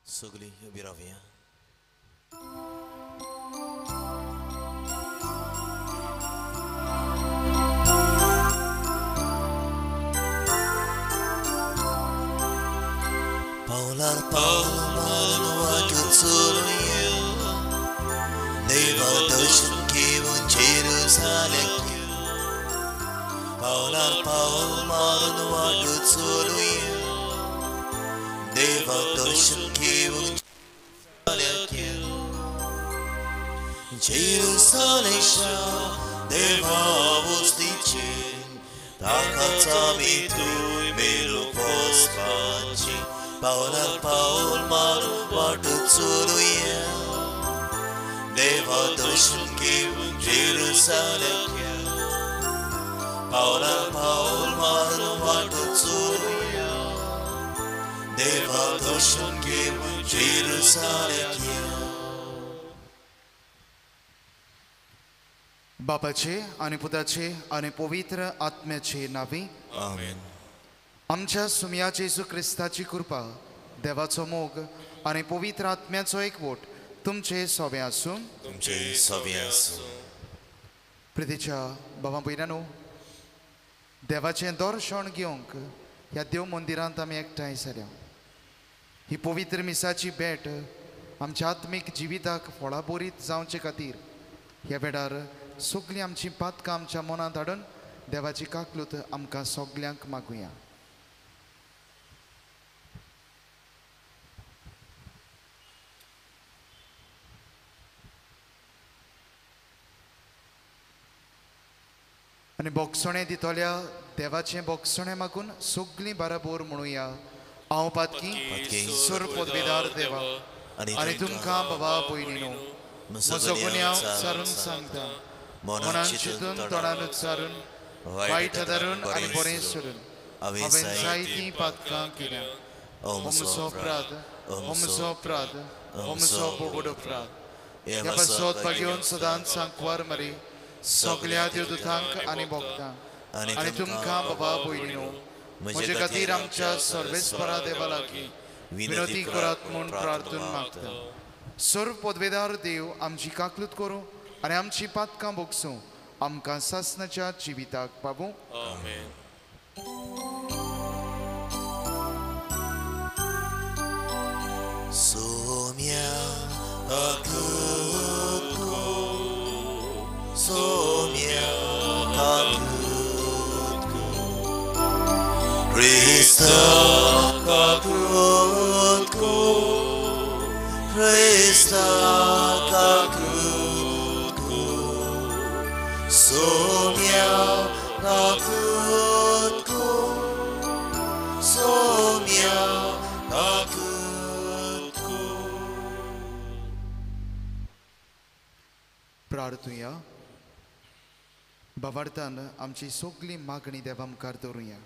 सगळीं उबी रावया. पावलार पावल मारून वाट चलुया, देवा दर्शन घेवन जेरुजालेम. पावलार पावल मारून वाट चलुया, देवा दर्शन घेवन जेरुजालेम देवा वस्तीचें ताकाच आमी थंय मेळूंक वचपाचें. पावलार पावल मारून वाट चलुया, देवा दर्शन घेवन जेरुजालेम. पावलार पावल मारून वाट चलुया, देवा दर्शन घेवन जेरुजालेम. बापाचे आनी पुताचे आनी पवित्र आत्म्याचे नांवी आमेन. आमच्या सुमया जेजू क्रिस्ताची कृपा, देवाचो मोग आनी पवित्र आत्म्याचो एकवट तुमचे सोबे आसूं. तुमचे सोबे आसूं. प्रितीच्या बाबा भयणांनो, देवाचें दर्शन घेवंक ह्या देव मंदिरांत आमी एकठांय जाल्या. ही पवित्र मिसाची भेट आमच्या आत्मीक जिविताक फळाबरीत जावचे खातीर ह्या वेळार सगळीं आमचीं पातकां आमच्या मनांत हाडून देवाची काकलूत आमकां सगल्यांक मागुया. आनी बोगसणें दितल्या देवाचें बोगसणें मागून सगळीं बराबर म्हणुया. हांव पातकी सुर पदवीदार देवा आनी तुमकां बाबा भयणीनो म्हजो गुन्यांव सारून सांगता, मनान चिंतून तोंडान उच्चारून वायट धरून आनी बरें सोडून हांवें जायतीं पातकां केल्या. म्हजो अपराध, म्हजो अपराध, म्हजो बोगड अपराध. ह्या पासत भागेवन सदांच सांकवार मरी सगल्या देवदूतांक आनी भक्तांक आनी तुमकां बाबा भयणीनो म्हजे खातीर आमच्या सर्वेस्परा देवा लागीं विनंती करात म्हूण प्रार्थना मागता. सर्व पदवेदार देव आमची काकलूत करूं आनी आमची पातकां भोगसूं, आमकां सासणाच्या जिविताक पावूं. आमेन. सोम्या काकलूत करूं, सोम्या काकलूत करूं, क्रिस्ता काकलूत करूं, क्रिस्ता काकलूत करूं, सोम्या काकलूत करूं, सोम्या काकलूत करूं. प्रार्थुया. बाबार्थान आमची सगळी मागणी देवा मुखार दवरुया.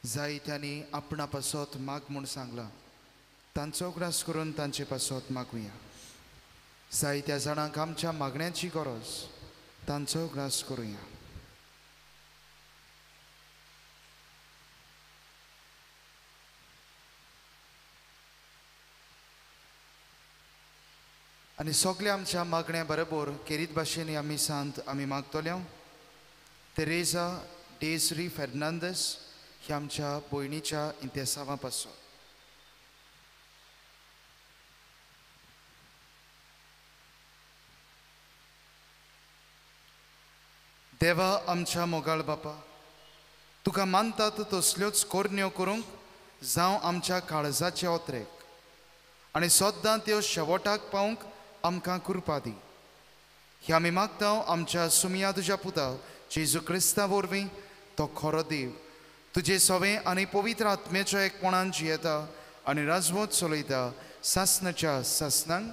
जायत्यांनी आपणा पासत माग म्हूण सांगलां, तांचो उगडास करून तांचे पासत मागुया. जायत्या जाणांक आमच्या मागण्यांची गरज, तांचो उगडास करुया. आनी सगल्या आमच्या मागण्या बरोबर केरीत भाशेन आमी सांत आमी मागतल्या तेरेजा डेसरी फेर्नांदस ह्या आमच्या भयणीच्या इंतेसांवा पासून. देवा आमच्या मोगाळ बापा, तुका मानतात तसल्योच करण्यो करूंक जावं आमच्या काळजाचे ओतरेक आनी सद्दां त्यो शेवटाक पावूंक आमकां कृपा दी. ह्या आमी मागता आमच्या सुमया तुज्या पुता जेजू क्रिस्ता वरवीं, तो खरो देव तुजे सवे आनी पवित्र आत्म्याच्या एकपणान जियेता आनी राजवत चलयता सासणाच्या सासणांक.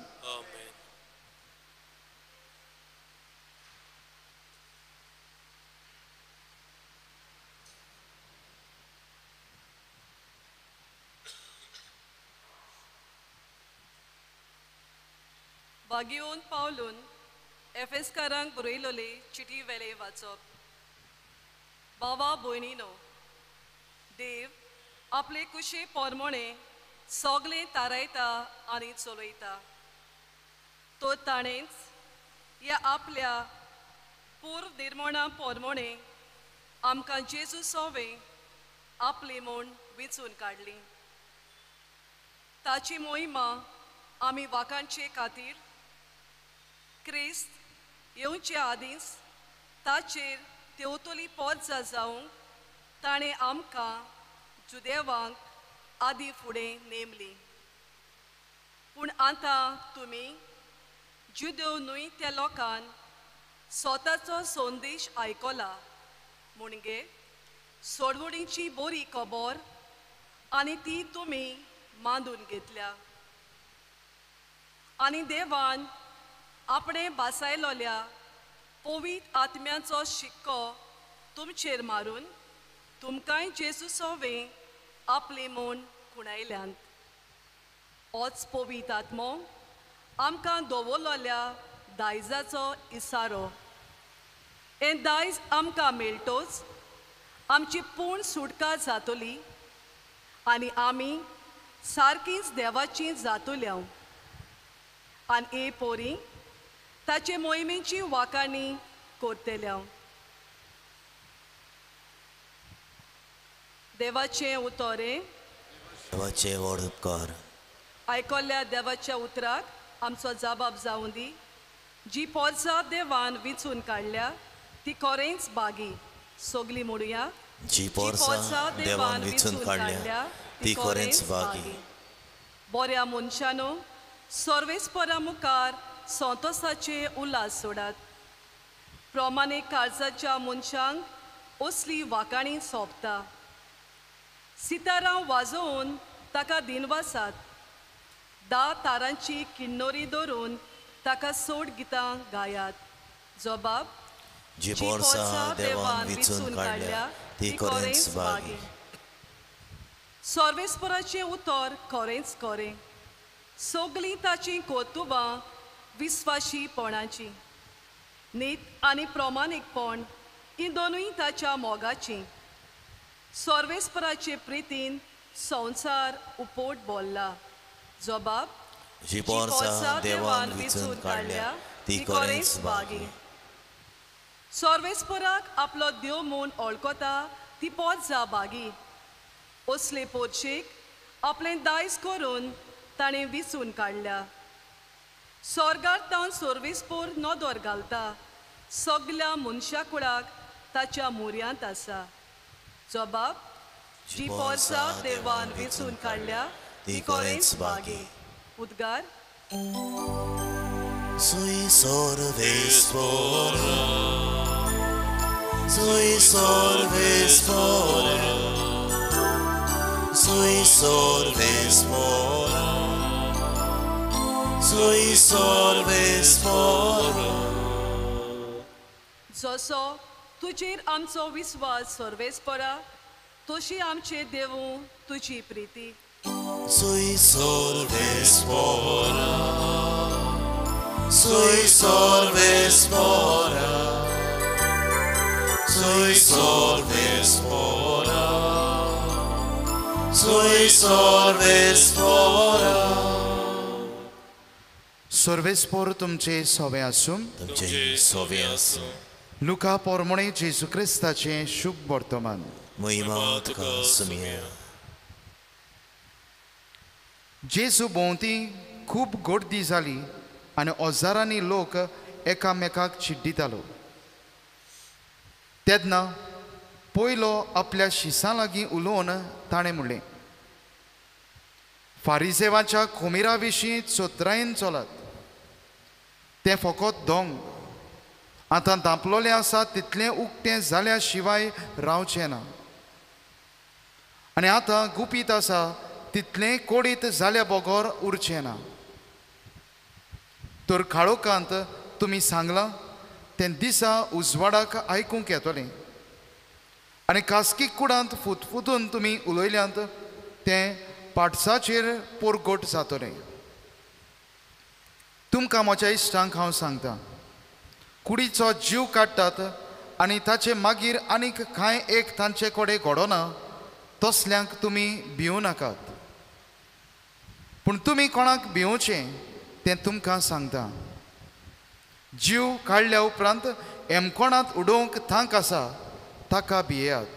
बागियोन पावलून एफेसकारांक बरयलोले चिटी वेले वाचप. बाबा भयणीनो, देव आपले कुशी पोरमोणे सगळें तारायता आनी चलयता. तो ताणेंच ह्या आपल्या पूर्व निर्मणा पोरमोणे आमकां जेजू सोवे आपली म्हूण विंचून काडली. ताची मोहिमा आमी वाकांचे खातीर क्रिस्त येवचे आदींच ताचेर तेवतली पोर्जा जावंक ताणें आमकां जुदेवांक आदी फुडें नेमली. पूण आतां तुमी जुदेव न्हय त्या लोकान स्वताचो संदेश आयकला म्हणजे सोडवणीची बरी खबर आनी ती तुमी मांदून घेतल्या. आनी देवान आपणे बासायलोल्या पवित्र आत्म्याचो शिक्को तुमचेर मारून तुमकांय जेजू सोवे आपली म्हूण खुणायल्यांत. होच पवित्र आत्मो आमकां दवरलोल्या दायजाचो इसारो. हें दायज आमकां मेळटोच आमची पूर्ण सुटका जातली आनी आमी सारकीच देवाची जातल्या. आनी ए पोरी ताचे मोहिमेची वाकाणी करतल्या. देवाचें उतोरें. देवाचे व्हड उपकार. आयकल्ल्या देवाच्या उतराक आमचो जबाब जावं दी. जी पोर्जा देवान विंचून काडल्या ती खरेंच बागी. सगली म्हणुया. जी पोर्जा देवान विंचून काडल्या ती खरेंच बागी. बऱ्या मनशानो सर्वेस्परा मुखार संतोसाचे उल्हास सोडात. प्रमाणे काळजाच्या मनशांक असली वाकाणी सोंपता. सितारां वाजोवन ताका दिनवासात. 10 तारांची किन्नोरी धरून ताका सोड गितां गायात. जबाब जी पोर्सा देवान विंचून काडल्या ती खरेंच बागी. सर्वेस्पराचें उतर खरेंच खरें. सगळीं ताचीं कर्तुबां विस्वाशीपणाची. नीत आनी प्रमाणीकपण ही दोनूय ताच्या मोगाचीं. सर्वेस्पराचे प्रितीन संवसार उपोट बोल्ला. जबाब जी पोर्सा देवान विंचून काडल्या ती खरेंच बागी. सर्वेस्पराक आपलो देव म्हूण वळखता ती पोर्जा बागी. असले पोर्शेक आपलें दायज करून ताणें विंचून काडल्या. स्वर्गार तावन सर्वेस्पोर नदर घालता. सगल्या मनशा कुळाक ताच्या मुऱ्यांत आसा. जबाब जी पोर्सा देवान विंचून काडल्या ती खरेंच बागी. उद्गार Sui sorvespora, sui sorvespora, sui sorvespora, sui sorvespora. जसो तुजेर आमचो विस्वास सर्वेस्परा तशी आमचे देवू तुजी प्रिती. Sui sorvespora, sui sorvespora, sui sorvespora, sui sorvespora. सर्वेस्पोर तुमचे सोवे आसूं. तुमचे सोवे आसूं. लुका पोरमोणे जेजू क्रिस्ताचें शुभ वर्तमान. महिमा तुका सुमिया. जेजू भोंवती खूब गर्दी जाली आनी हजारांनी लोक एकामेकाक चिड्डितालो. तेन्ना पयलो आपल्या शिसां लागीं उलोवन ताणें म्हणलें, फारिजेवाच्या खोमिरा विशीं चतुरायेन चलात. तें फकत दोंग आतां धांपलोलें आसा तितलें उक्तें जाल्या शिवाय रावचें ना. आनी आतां गुपीत आसा तितलें कोडीत जाल्या बगर उरचें ना. तर काळोखांत तुमी सांगलां तें दिसा उजवाडाक आयकूंक येतलें आनी खासगी कुडांत फुतफुतून तुमी उलयल्यांत तें पाटसाचेर पोरगोट जातलें. तुमकां म्हज्या इश्टांक हांव सांगता, कुडीचो जीव काडटात आनी ताचे मागीर आनीक कांय एक तांचे कडेन घडना तसल्यांक तुमी भिवं नाकात. पूण तुमी कोणाक भिवचें तें तुमकां सांगता. जीव काडल्या उपरांत एमकोणांत उडोवंक तांक आसा ताका भियेयात.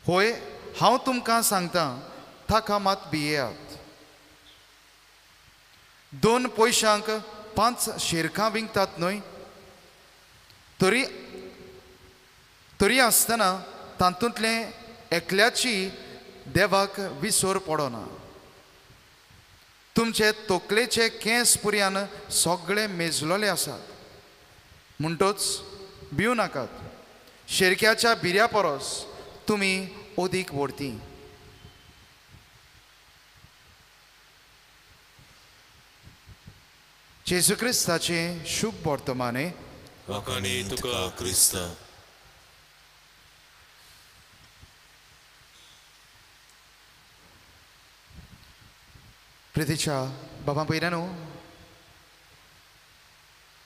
होय, हांव तुमकां सांगता, ताका मात भियेयात. 2 पयशांक 5 शेरकां विकतात न्हय? तरी आसतना तातूंतलें एकल्याची देवाक विसर पडना. तुमचे तकलेचे केंस पुरयान सगळे मेजलोले आसात. म्हणटच भिवं नाकात, शेरक्याच्या बिऱ्या परस तुमी अदीक व्हरती. जेजू क्रिस्ताचें शुभ वर्तमाने. वाखाणी तुका क्रिस्ता. प्रितीच्या बाबा भयणांनो,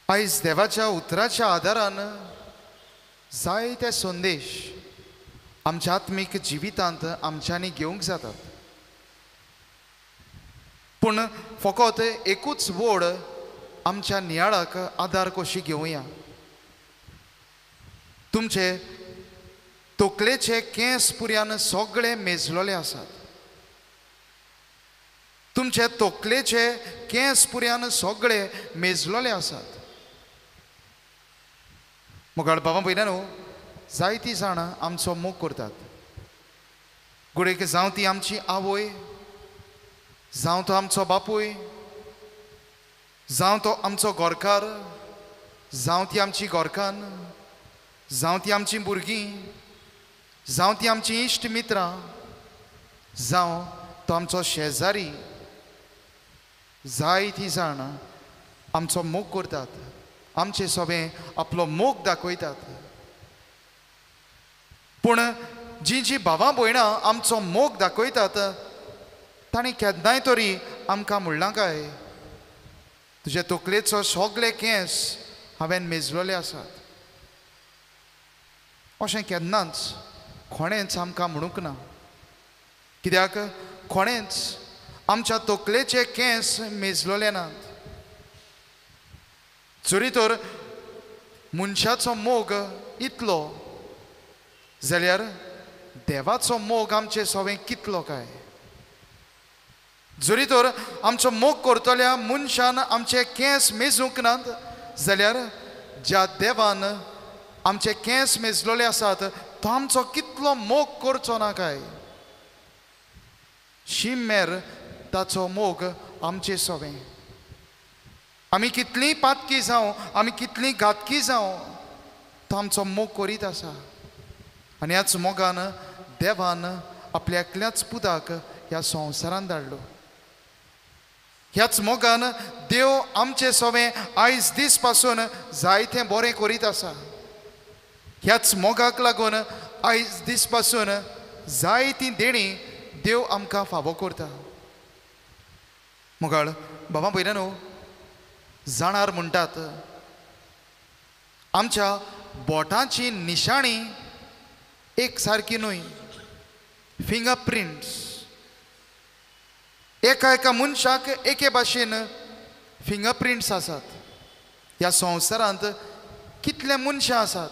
आयज देवाच्या उतराच्या आदारान जायते संदेश आमच्या आत्मीक जिवितांत आमच्यांनी घेवंक जातात. पूण फकत एकूच वड आमच्या नियाळाक आदार कशी घेवया. तुमचे तकलेचे केंस पुरयान सगळे मेजलोले आसात. तुमचे तकलेचे केंस पुरयान सगळे मेजलोले आसात. मोगाळ बाबा भयणांनो, जायतीं जाणां आमचो मोग करतात. घडयेक जावं ती आमची आवय, जावं तो आमचो बापूय, जावं तो आमचो घरकार, जावं ती आमची घरकान्न, जावं ती आमची भुरगीं, जावं ती आमची इश्ट मित्रां, जावं तो आमचो शेजारी, जायतीं जाणां आमचो मोग करतात, आमचे सोबें आपलो मोग दाखयतात. पूण जीं जीं भावां भयणां आमचो मोग दाखयतात तांणी केन्नाय तरी आमकां म्हणलां काय, तुजे तकलेचो सगळे केंस हांवें मेजलोले आसात? अशें केन्नाच कोणेंच आमकां म्हणूंक ना. कित्याक कोणेंच आमच्या तकलेचे केंस मेजलोले नात. जरी तर मनशाचो मोग इतलो जाल्यार देवाचो मोग आमचे सोवें कितलो काय? जरी तर आमचो मोग करतल्या मनशान आमचे केंस मेजूंक नात जाल्यार ज्या देवान आमचे केंस मेजलोले आसात तो आमचो कितलो मोग करचो ना काय? शीम मेर ताचो मोग आमचे सोवें. आमी कितलीं पातकी जावं, आमी कितलीं घातकी जावं, तो आमचो मोग करीत आसा. आनी ह्याच मोगान देवान आपल्या एकल्याच पुताक ह्या संवसारान धाडलो. ह्याच मोगान देव आमचे सोवें आयज दीस पासून जायतें बरें करीत आसा. ह्याच मोगाक लागून आयज दीस पासून जायतीं देणीं देव आमकां फावो करता. मोगाळ बाबा भयणांनो, जाणार म्हणटात आमच्या बोटांची निशाणी एक सारकी न्हय. फिंगर प्रिंट्स एका एका मनशाक एके भाशेन फिंगर प्रिंट्स आसात. ह्या संवसारांत कितले मनशां आसात,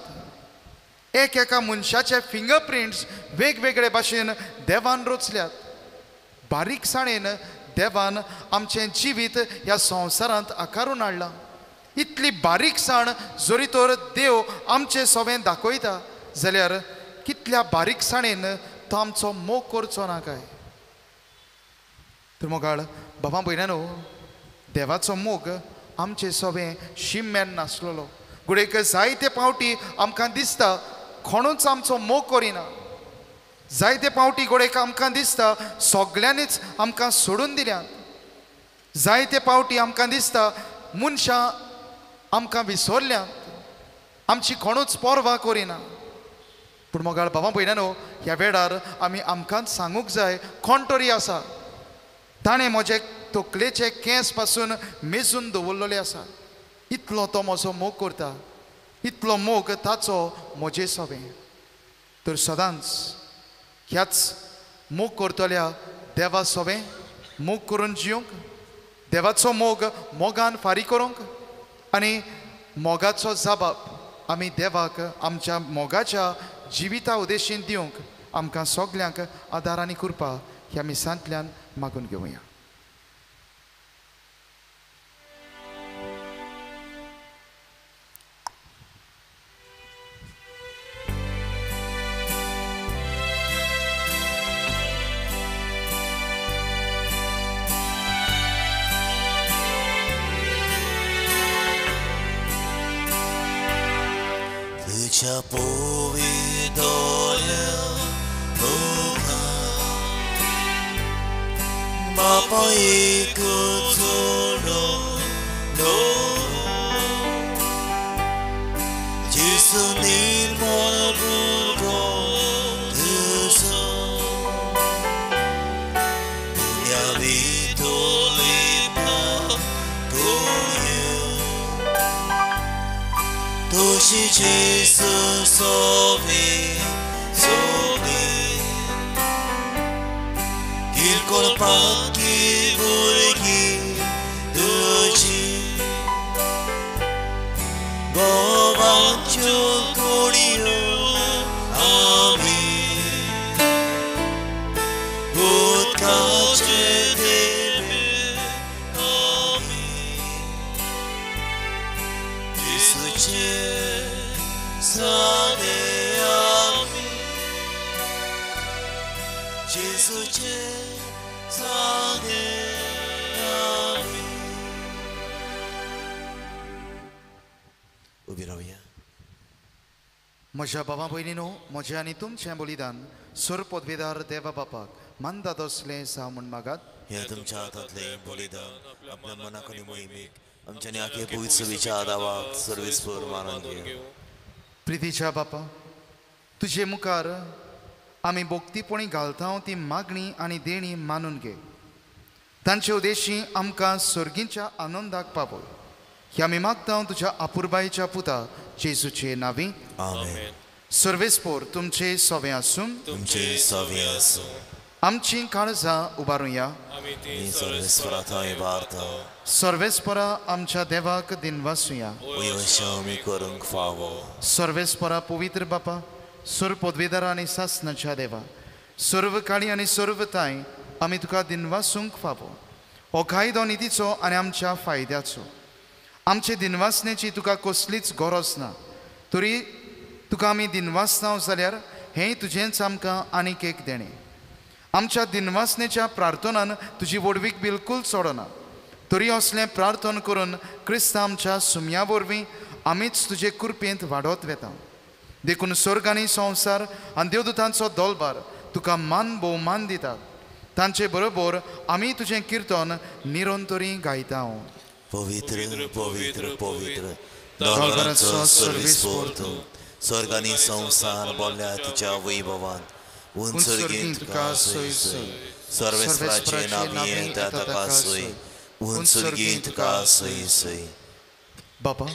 एक एका मनशाचे फिंगर प्रिंट्स वेगवेगळे भाशेन देवान रचल्यात. बारीकसाणेन देवान आमचें जिवीत ह्या संवसारांत आकारून हाडलां. इतली बारीकसाण जरी तर देव आमचें सोवें दाखयता जाल्यार कितल्या बारीकसाणेन तो आमचो मोग करचो ना काय? तर मोगाळ बाबा भयणांनो, देवाचो मोग आमचे सोवें शीम मेर नासलेलो. घडयेक जायते पावटी आमकां दिसता कोणूच आमचो मोग करिना. जायते पावटी घडयेक आमकां दिसता सगळ्यांनीच आमकां सोडून दिल्यात. जायते पावटी आमकां दिसता मनशां आमकां विसरल्यात, आमची कोणूच पर्वा करिना. पूण मोगाळ बाबा भयणांनो, ह्या वेळार आमी आमकांच सांगूंक जाय, कोण तरी आसा ताणें म्हजे तकलेचे केंस पासून मेजून दवरलेले आसा. इतलो तो म्हजो मोग करता, इतलो मोग ताचो म्हजे सोवें. तर सदांच ह्याच मोग करतल्या देवा सोबें मोग करून जिवंक, देवाचो मोग मोगान फारीक करूंक आनी मोगाचो जबाब आमी देवाक आमच्या मोगाच्या जिविता उद्देशीन दिवंक आमकां सगल्यांक आदार आनी कृपा ह्या मिसांतल्यान मागून घेवया. तुझ्या पवित्र मुखार बापा एक जोडो जेजू निर्मळ भुरगो तुजो पुण्या भितरली तुझी जेजू सोबे सोबे किरकोळ पाकी भुरगीं तुजी गोवाच्यो कोडयो आमी उदकाचे देवे आमी जेजूचे सादे आमी जेजूचे सादे आमी. उबी रावया. म्हज्या बाबा भयणीनो, म्हजें आनी तुमचें बलिदान सुर पदवीदार देवा बापाक मानता तसलें जावं म्हूण मागात. हे तुमच्या हातांतलें बलिदान आपल्या मनाक आनी मोहिमेक आमच्यानी आखे पवित्र विचार दावाक सर्वेस्पर मानून घेवं. प्रितीच्या बापा, तुजे मुखार आमी भोक्तीपणी घालता ती मागणी आनी देणी मानून घे. तांचे उद्देशी आमकां सर्गीच्या आनंदाक पावय. ह्या आमी मागता तुज्या अपुरबायेच्या पुता जेजूचे नांवी. आमेन. सर्वेस्पोर तुमचे सोवे आसूं. तुमचे सोवे आसूं. आमची काळजां उबारुया. सर्वेस्परा थंय उबारता. सर्वेस्परा आमच्या देवाक दिनवासुया. आमी करूंक फावो. सर्वेस्परा पवित्र बापा, सर्व पदवीदार आनी सासनाच्या देवा, सर्व काळी आनी सर्व ताय आमी तुका दिनवासूंक फावो. हो कायदो नितीचो आनी आमच्या फायद्याचो. आमचे दिनवासनेची तुका कसलीच गरज ना, तरी तुका आमी दिनवासना जाल्यार हें तुजेंच आमकां आनीक एक देणें. आमच्या दिनवासनेच्या प्रार्थनान तुजी व्हडवीक बिलकूल सोडना, तरी असलें प्रार्थन करून क्रिस्त आमच्या सुमया वरवीं आमीच तुजे कृपेंत वाडत वेता. देखून स्वर्ग आनी संवसार आनी देवदूतांचो दोलबार तुका मान भोवमान दितात. तांचे बरोबर आमी तुजें किर्तन निरंतरी गायता. पवित्र पवित्र पवित्र दरबाराचो सर्वेस्पर तूं, स्वर्ग आनी संवसार बोल्ल्या तुज्या वैभवान. उंच सर्गींत तुका सोय सोय, सर्वेस्पराचे नांवी येता ताका सोय, उंच सर्गींत तुका सोय सोय. बाबा,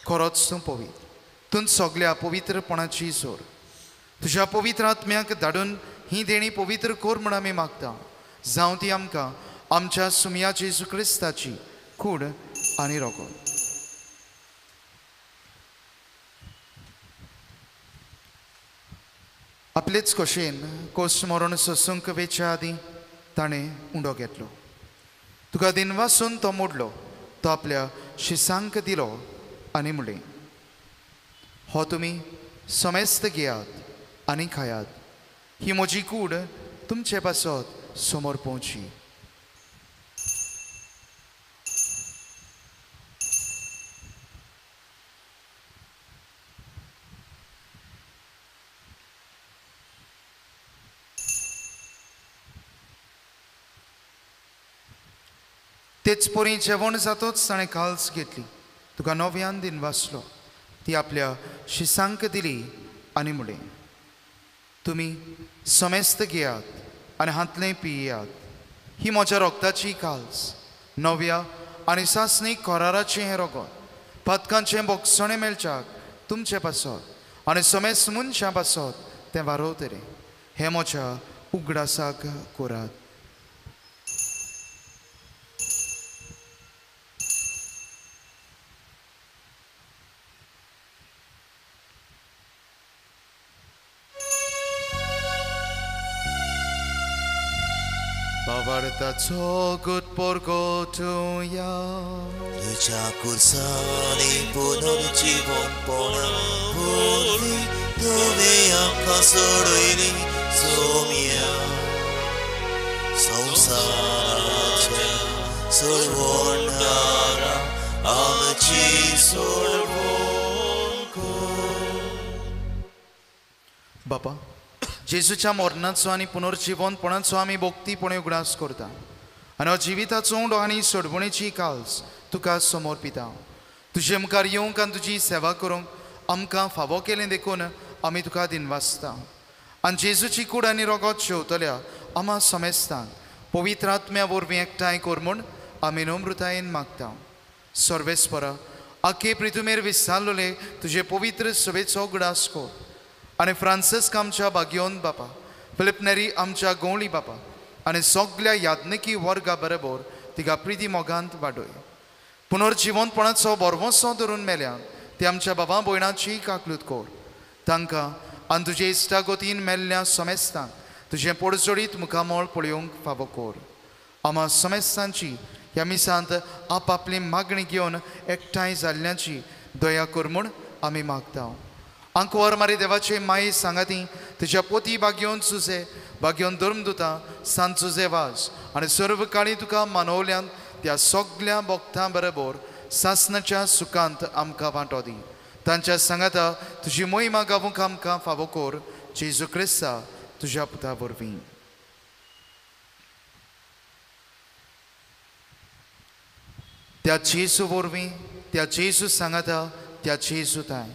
खरोच तूं पवित्र, तूं सगल्या पवित्रपणाची जोर. तुज्या पवित्र आत्म्याक धाडून ही देणी पवित्र कर म्हूण आमी मागता. जावं ती आमकां आमच्या सुमया जेजू क्रिस्ताची कूड आनी रोगत. आपलेच कशेन कोस मरण सोसूंक वेच्या आदीं ताणें उंडो घेतलो. तुका दिनवासून तो मोडलो, तो आपल्या शिसांक दिलो आनी म्हणलें, हो तुमी समेस्त घेयात आनी खायात, ही म्हजी कूड तुमचे पासत समोर पोवची. तेच परी जेवण जातोच ताणें काल्स घेतली, तुका नव्यान दिनवासलो, ती आपल्या शिसांक दिली आनी म्हणलें, तुमी समेस्त घेयात आनी हांतलें पियात, ही म्हज्या रोगताची काल्स, नव्या आनी सासणीक कराराचें हें रोगत, पातकांचें बोगसणें मेळच्याक तुमचे पासत आनी समेस्त मनशां पासत तें वारोवतलें. हें म्हज्या उगडासाक करात. भावार्थाचो गुटपोरगोटुया तुज्या कुर्सांनी पुनर्जीवनपणा वरवीं तुवें आमकां सोडयली सोम्या संवसाराच्या सोडवणारा आमची सोडवण कर. बापा, जेजूच्या मरणाचो आनी पुनर्जीवनपणाचो आमी भक्तीपणे उगडास करता आनी हो जिविताचो उंडो आनी सोडवणेची काल्स तुका समर्पिता. तुजे मुखार येवंक आनी तुजी सेवा करूंक आमकां फावो केलें देखून आमी तुका दिनवासता. आनी जेजूची कूड आनी रगत शेवतल्या आमा समेस्तांक पवित्र आत्म्या वरवीं एकठांय कर म्हूण आमी नम्रतायेन मागता. सर्वेस्परा, आखे प्रितुमेर विसारलेले तुजे पवित्र सभेचो उगडास कर आनी फ्रांसिस्क आमच्या बागयोन बापा, फिलिप नेरी आमच्या गवळी बापा आनी सगल्या याज्ञिकी वर्गा बरोबर तिका प्रिती मोगांत वाडय. पुनर्जिवनपणाचो बरवसो धरून मेल्या ती आमच्या बाबा भयणाची काकलूत कर. तांकां आनी तुजे इश्टागतीन मेल्ल्या समेस्तांक तुजें पोडजोडीत मुखामळ पळोवंक फावो कर. आमा समेस्तांची ह्या मिसांत आपापली मागणी घेवन एकठांय जाल्ल्याची दया कर म्हूण आमी मागता. आंकवार मारी देवाचे माये सांगाती तुज्या पोती बागयोन सुजे बागयोन धर्मदुता सांत सुजे वाज आनी सर्व काळी तुका मानवल्यान त्या सगल्या भक्तां बरोबर सासनाच्या सुखांत आमकां वांटो दी. तांच्या सांगाता तुजी मोहिमा गावूंक आमकां फावो कर. जेजू क्रिस्ता तुज्या पुता वरवीं. त्या जेजू वरवीं, त्या जेजू सांगाता, त्या जेजू ताय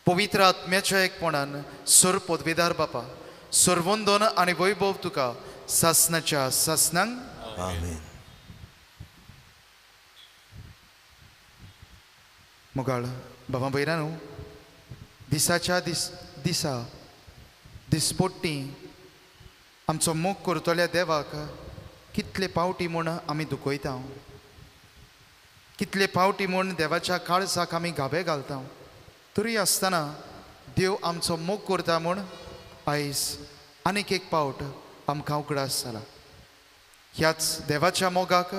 पवित्र आत्म्याच्या एकपणान सर पदवीदार बापा सर्वंदन आनी वैभव तुका सासनाच्या सासनांक. आमेन. मोगाळ बाबा भयरानो, दिसाच्या दिसा दिसपट्टी आमचो मोग करतल्या देवाक कितले पावटी म्हूण आमी दुखयता, कितले पावटी म्हूण देवाच्या काळजाक आमी घावे घालता, तरी आसतना देव आमचो मोग करता म्हूण आयज आनीक एक पावट आमकां उगडास जाला. ह्याच देवाच्या मोगाक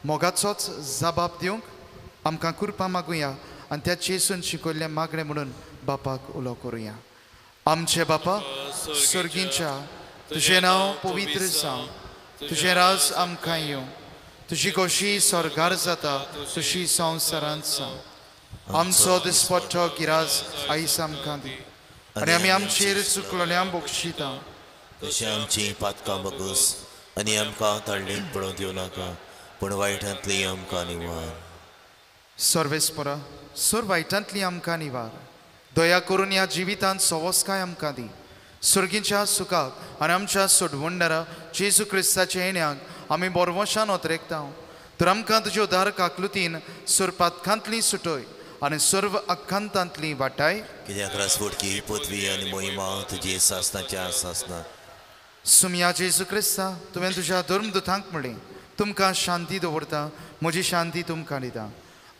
मोगाचोच जबाब दिवंक आमकां कृपा मागुया आनी त्या जेजून शिकयल्लें मागणें म्हणून बापाक उलो करुया. आमचे बापा सर्गींच्या, तुजें नांव पवित्र जावं, तुजें राज आमकां येवं, तुजी खोशी स्वर्गार जाता तशी संवसारांत जावं. आमचो दिसपट्टो गिराज आयज आमकां दी आनी आमी आमचेर चुकलोल्या बक्षिता तशें आमची पातकां बगस आनी आमकां ताळ्ळेंत पडोवंक दिवं नाका, पूण वायटांतली आमकां निवार. सर्वेस्परा, सर वायटांतली आमकां निवार. दया करून ह्या जिवितांत सवस्काय आमकां दी. सर्गीच्या सुखाक आनी आमच्या सोडवणदारा जेजू क्रिस्ताच्या येण्याक आमी बरवशान ओतरेकता. तर आमकां तुज्या उदार काकलुतीन सर पातकांतली सुटय आनी सर्व आकांतांतली वाटाय. कित्याक रासवटकी पदवी आनी मोहिमा तुजी सासनाच्या सासना. सुमया जेजू क्रिस्ता, तुवें तुज्या धर्मदुतांक म्हणलें, तुमकां शांती दवरता, म्हजी शांती तुमकां दिता.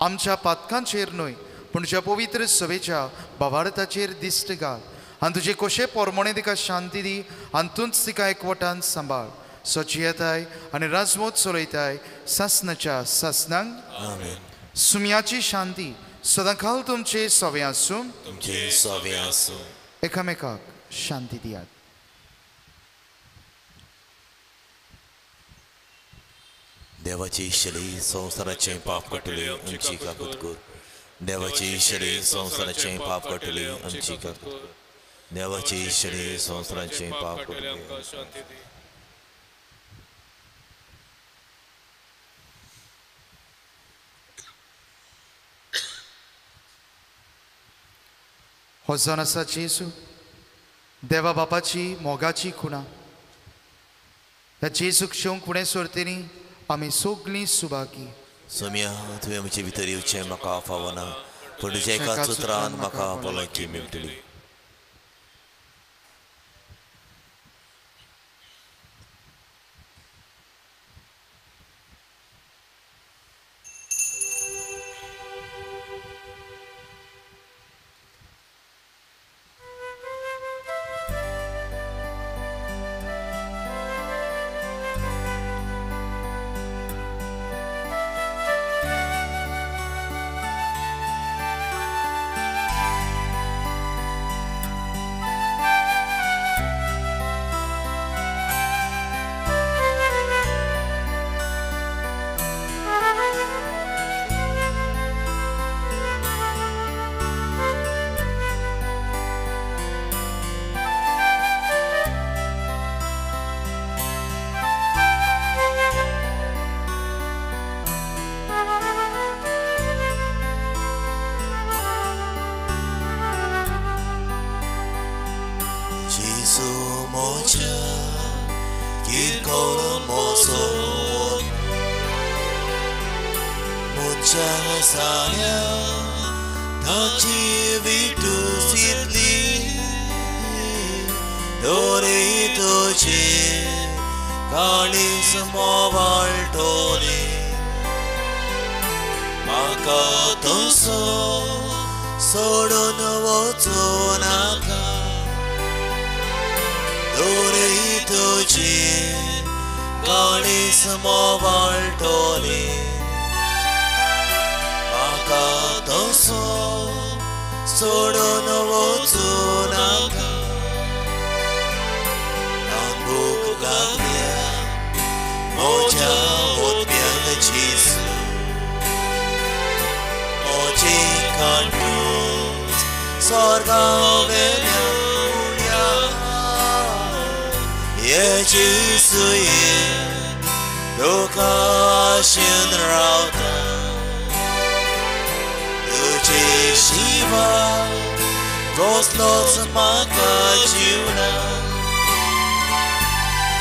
आमच्या पातकांचेर न्हय पूण तुज्या पवित्र सभेच्या भावार्थाचेर दिश्ट घाल आनी तुजे कशे पोरमोणे तिका शांती दी आनी तूंच तिका एकवटान सांबाळ. सचियताय आनी राजवत चलयताय सासनाच्या सासनांक. आमेन. सुमयाची शांती सदांकाल तुमचे सवे आसूं, तुमचे सवे आसूं. एकामेकाक शांती दियात. देवाची शली संवसाराचें पाप काडटली आमची काकूत कर. देवाची शली संवसाराचें पाप काडटली आमची काकूत कर. देवाची शली संवसाराचें पाप काडटली. हो जावन आसा जेजू देवा बापाची मोगाची खुणा. ह्या जेजूक शेवंक फुडें सरतली आमी सगळीं सुभागी. सोम्या, तुवें म्हजे भितर येवचें म्हाका फावना, पूण तुज्या एका उतरान म्हाका भलायकी मेळटली. म्हज्या किरकोळ म्हजो मनशा साऱ्या ताची विटूस इतली तरी तुजी काळीज मोवाळटली म्हाका तसो सोडून वचूं नाका तरी तुजी काळीज मोवाळटली म्हाका तसो सोडून वचूं नाका भूक लागल्या म्हज्या ओत्यान जेजू म्हजे काडून स्वर्गा वेल्या उड्या ये जेजू ये तुका आशेन रावता तुजे शिवाय कसलोच म्हाका जिवना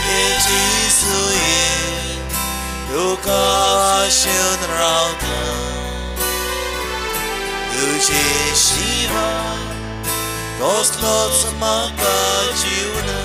जेजू ये तुका आशेन रावता तुजे शिवाय कसलोच म्हाका जिवना.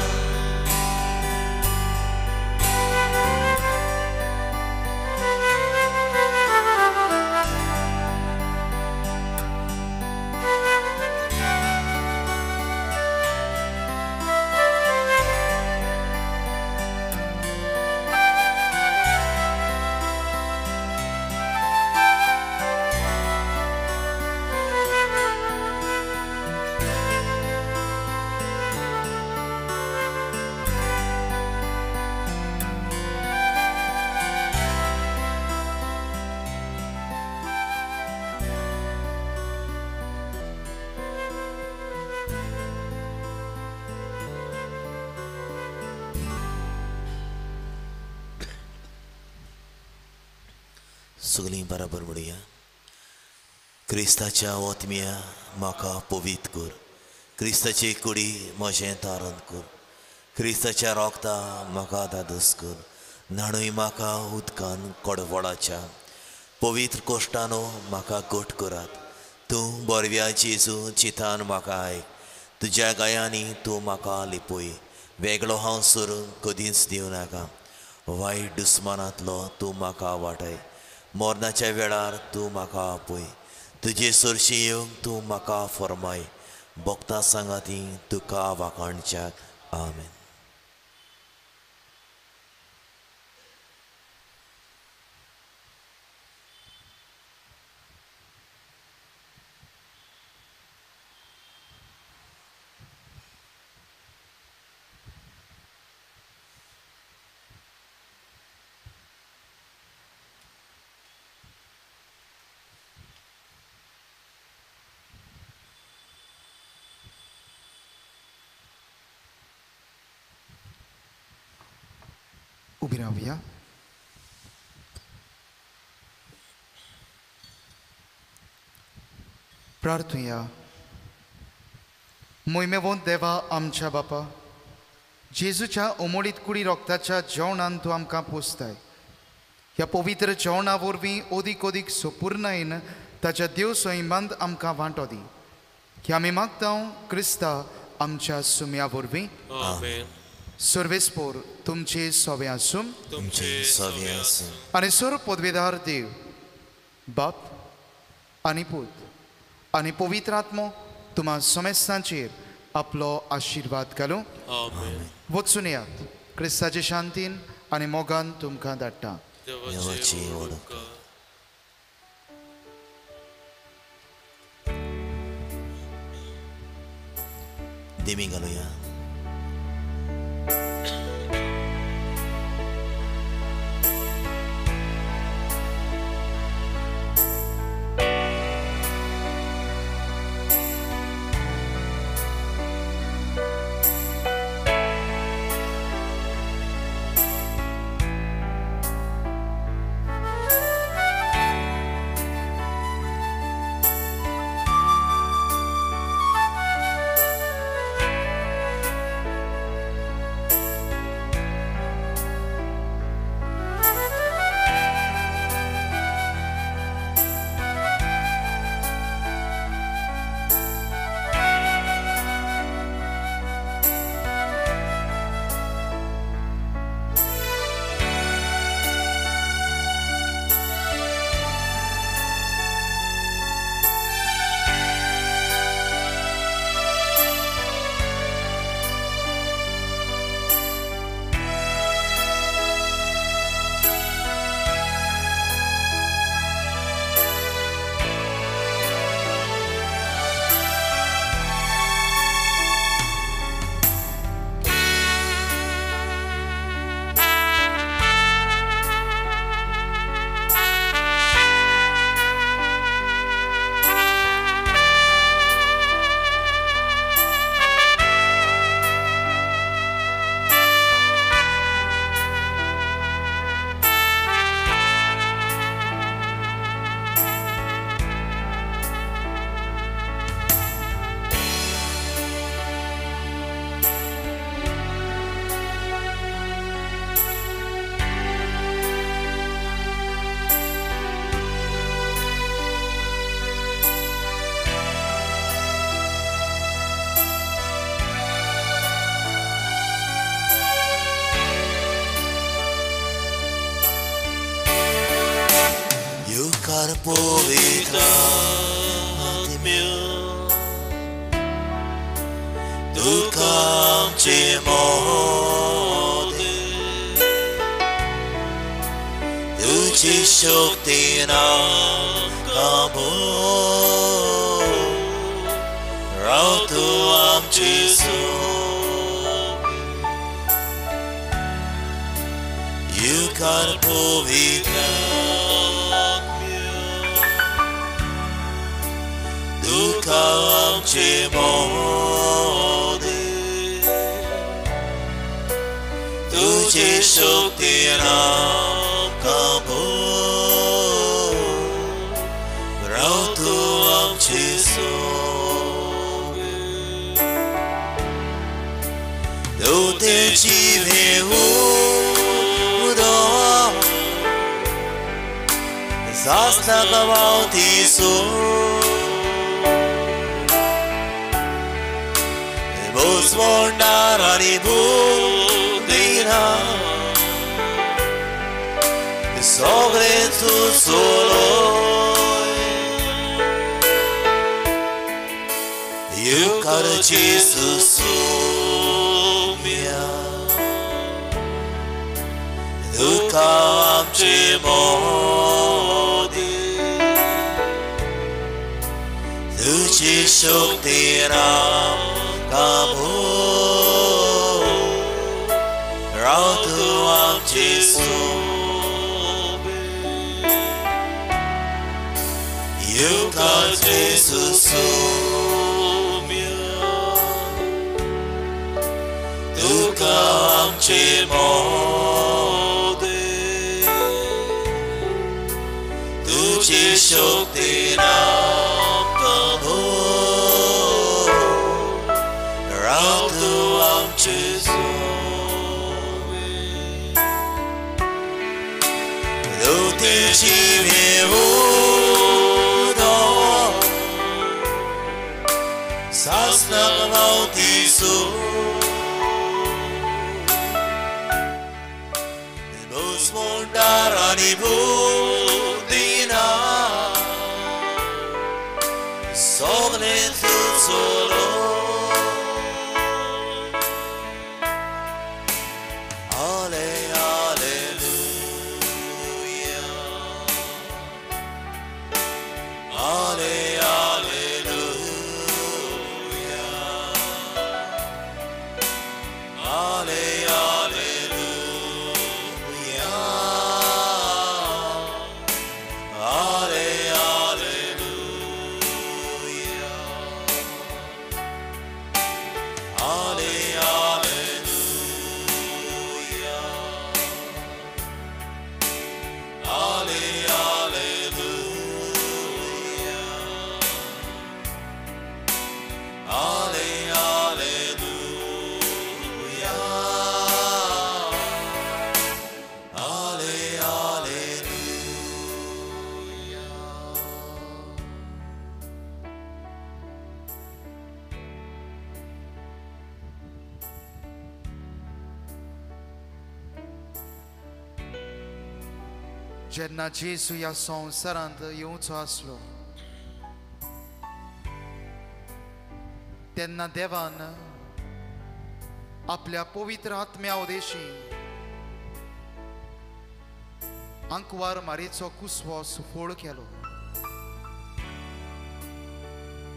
सगळीं बराबर म्हणुया. क्रिस्ताच्या ओतम्या म्हाका पवित्र कर, क्रिस्ताची कुडी म्हजें तारण कर, क्रिस्ताच्या रोगता म्हाका धादोस कर, न्हाणूय म्हाका उदकान कडवडाच्या पवित्र कोश्टानो म्हाका गोट करात. तूं बरव्या जेजू चितान म्हाका आयक, तुज्या गायांनी तूं म्हाका लिपय, वेगळो हांव सरूंक कदींच दिवं नाका, वायट दुस्मानांतलो तूं म्हाका वाटय, मरणाच्या वेळार तूं म्हाका आपय, तुजे सरशी येवंक तूं म्हाका फर्माय, भक्ता सांगाती तुका वाखाणच्याक. आमेन. उबी रावया. प्रार्थुया. मोहिमेवंत देवा आमच्या बापा, जेजूच्या उमोडीत कुडी रोगताच्या जेवणान तूं आमकां पोसताय. ह्या पवित्र जेवणा वरवीं ओदीक ओदीक सुपूर्णायेन ताच्या देव सैमांत आमकां वांटो दी. की आमी मागता क्रिस्ता आमच्या सुम्या वरवीं. सर्वेस्पोर तुमचे सवे आसूं, तुमचे सवे आसूं. आनी सर्व पदवेदार देव बाप आनी पूत आनी पवित्र आत्मो तुमा समेस्तांचेर आपलो आशिर्वाद घालूं. वचून येयात क्रिस्ताचे शांतीन आनी मोगान तुमकां धाडटा. देमी घालुया. पवित्र आत्म्या तुका आमचे मोदे तुजी शक्तीन आमकां भर राव तूं आमचे सोबी येवकार पवित्र आत्म्या तुका आमचे मोदे तुजी शक्तीन आमकां भर राव तूं आमचे सोबी देवते जिवे उदक सासणाक व्हांवती भोजवंडार आनी बुद्दीना सगळें तूं चलय येवकार जेजू सोम्या तुका आमचे मोदी तुजी शक्तीन आमकां भर राव तूं आमचे सोबी येवकार जेजू सोम्या तुका आमचे मोदे तुजी शक्तीन आमकां भर राव तूं आमचे सोबी देवते जिवे उदक सासणाक व्हांवती भोजवंडार आनी बुद्दीना सगळें तूं चलय आले आलेलुया आले आलेलुया आले आलेलुया आले आलेलुया आले आलेलुया आले आलेलुया आले आलेलुया आले आलेलुया. जेन्ना जेजू ह्या संवसारांत येवचो आसलो तेन्ना देवान आपल्या पवित्र आत्म्या उदेशी आंकवार मारीचो कुसवो सुफोळ केलो.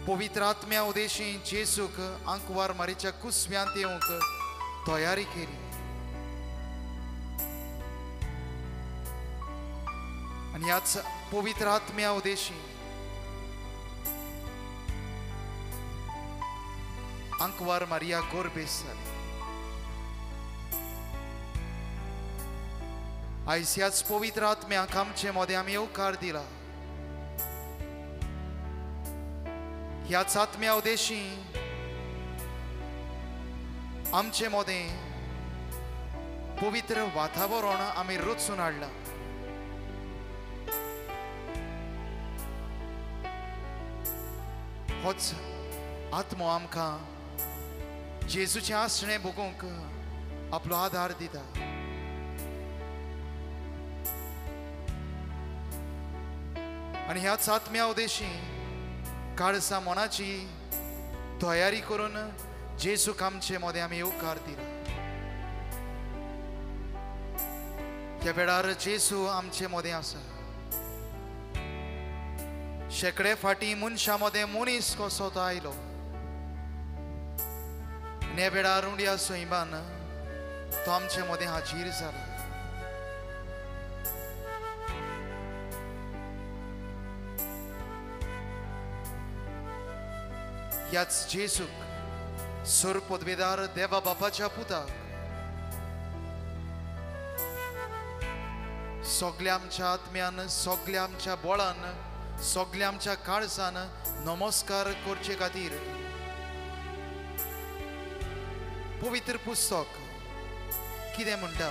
पवित्र आत्म्या उदेशी जेजूक आंकवार मारीच्या कुसव्यांत येवंक तयारी केली आनी ह्याच पवित्र आत्म्या उदेशी आंकवार मारिया गोरबेस जाली. आयज ह्याच पवित्र आत्म्याक आमचे मदें आमी येवकार दिला. ह्याच आत्म्या उदेशी आमचे मदें पवित्र वातावरण आमी रचून हाडलां. होच आत्मो आमकां जेजूचें आसणें भोगूंक आपलो आदार दिता. आनी ह्याच आत्म्या उदेशी काळसा मनाची तयारी करून जेजूक आमचे मदें आमी येवकार दिला. ह्या वेळार जेजू आमचे मदें आसा. शेंकडे फाटीं मनशां मदें मनीस कसो तो आयलो आनी ह्या वेळार उंड्या सैमान तो आमचे मदें हाजीर जाला. ह्याच जेजूक सुर पदवेदार देवा बापाच्या पुताक सगल्या आमच्या आत्म्यान, सगल्या आमच्या बळान, सगल्या आमच्या काळजान नमस्कार करचे खातीर पवित्र पुस्तक कितें म्हणटा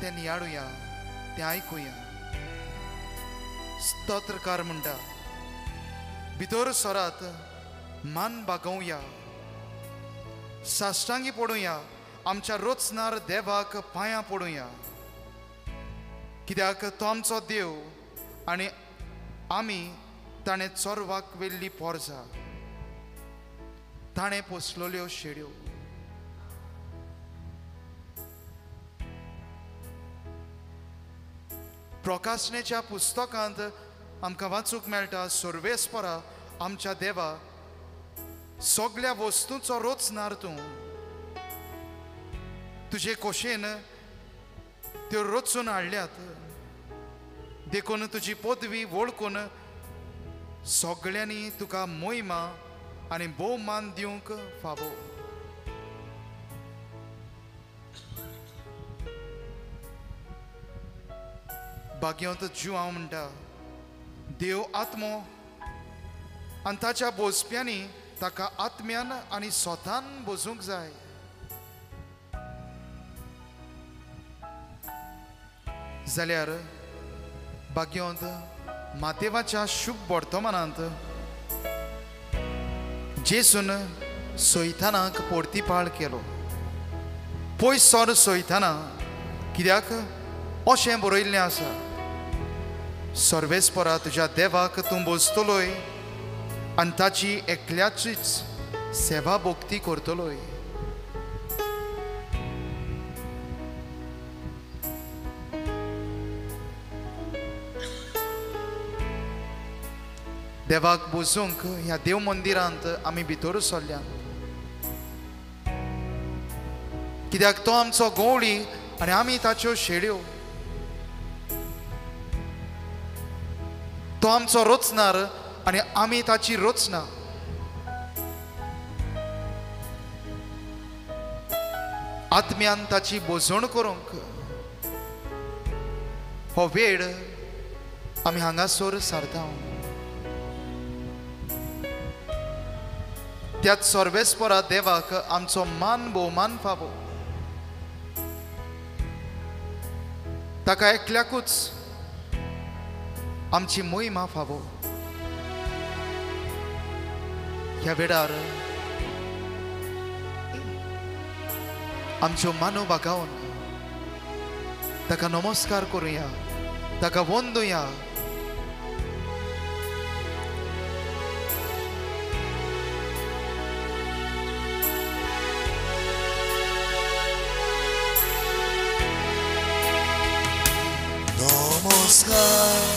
तें नियाळुया, तें आयकुया. स्तोत्रकार म्हणटा, भितर सरात, मान बागोवया, साश्टांगी पडुया, आमच्या रोचणार देवाक पांयां पडुया, कित्याक तो आमचो देव आनी आमी ताणें चोरवाक व्हेल्ली पोरसां, ताणें पोसलेल्यो शेड्यो. प्रकाशनेच्या पुस्तकांत आमकां वाचूंक मेळटा, सर्वेस्परा आमच्या देवा सगल्या वस्तूंचो रोचणार तूं, तुजे खोशेन त्यो रचून हाडल्यात, देखून तुजी पदवी वळखून सगळ्यांनी तुका मोहिमा आनी भोवमान दिवंक फावो. भाग्यवंत जीव हांव म्हणटा, देव आत्मो आनी ताच्या बोजप्यांनी ताका आत्म्यान आनी स्वतान बोजूंक जाय. जाल्यार भाग्यवंत मातेवाच्या शुभ वर्तमानांत जेजून सैतानाक पोर्तिपाळ केलो. पयस सर सैताना, कित्याक अशें बरयल्लें आसा, सर्वेस्परा तुज्या देवाक तूं बोजतलोय आनी ताची एकल्याचीच सेवा भक्ती करतलोय. देवाक बोजूंक ह्या देव मंदिरांत आमी भितर सरल्यात, कित्याक तो आमचो गवळी आनी आमी ताच्यो शेड्यो. तो आमचो रचणार आनी आमी ताची रचना. आत्म्यान ताची बोजवण करूंक हो वेळ आमी हांगासर सारता. त्याच सर्वेस्परा देवाक आमचो मान भोवमान फावो. ताका एकल्याकूच आमची मोहिमा फावो. ह्या वेळार आमच्यो मानो बागावन ताका नमस्कार करुया, ताका वंदुया. नमस्कार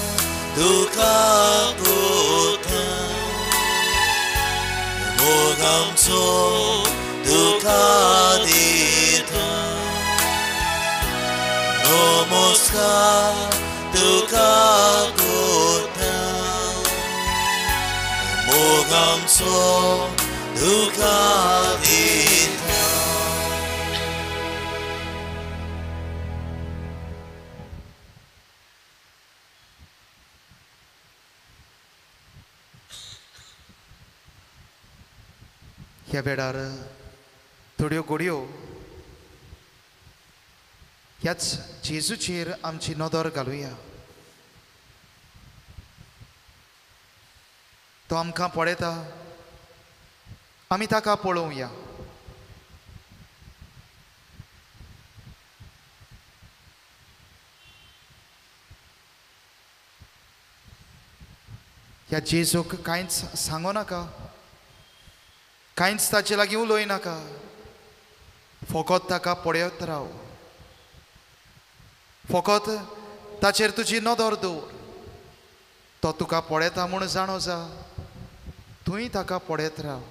तुका पुता, मोग आमचो तुका दिता. नमस्कार तुका पुता, मोग आमचो तुका दिता. ह्या वेळार थोड्यो घडयो ह्याच जेजूचेर आमची नदर घालुया. तो आमकां पळयता, आमी ताका पळोवया. ह्या जेजूक कांयच सांगो नाका, कांयच ताचे लागीं उलोय नाका, फकत ताका पळयत राव, फकत ताचेर तुजी नदर दवर. तो तुका पळयता म्हूण जाणो जा, तूंय ताका पळयत राव.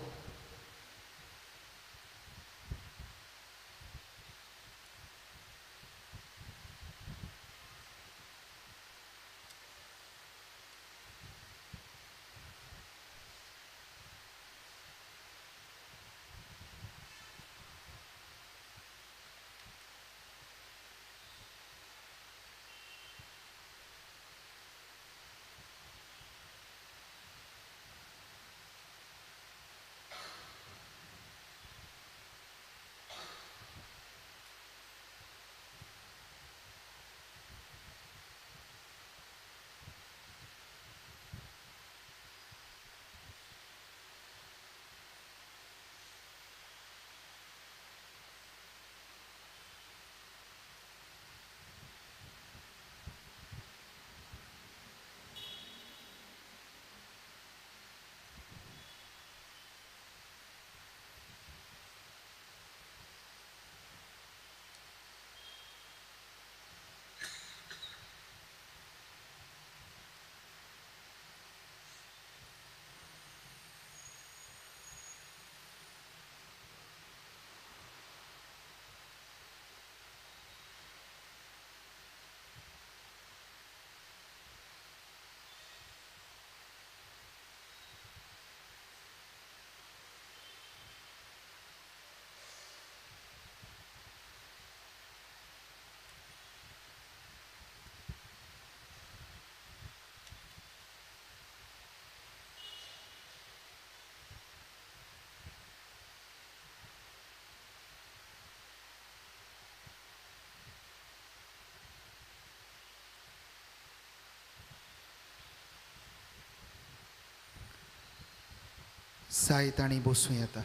जाय तांणी बसूं येता.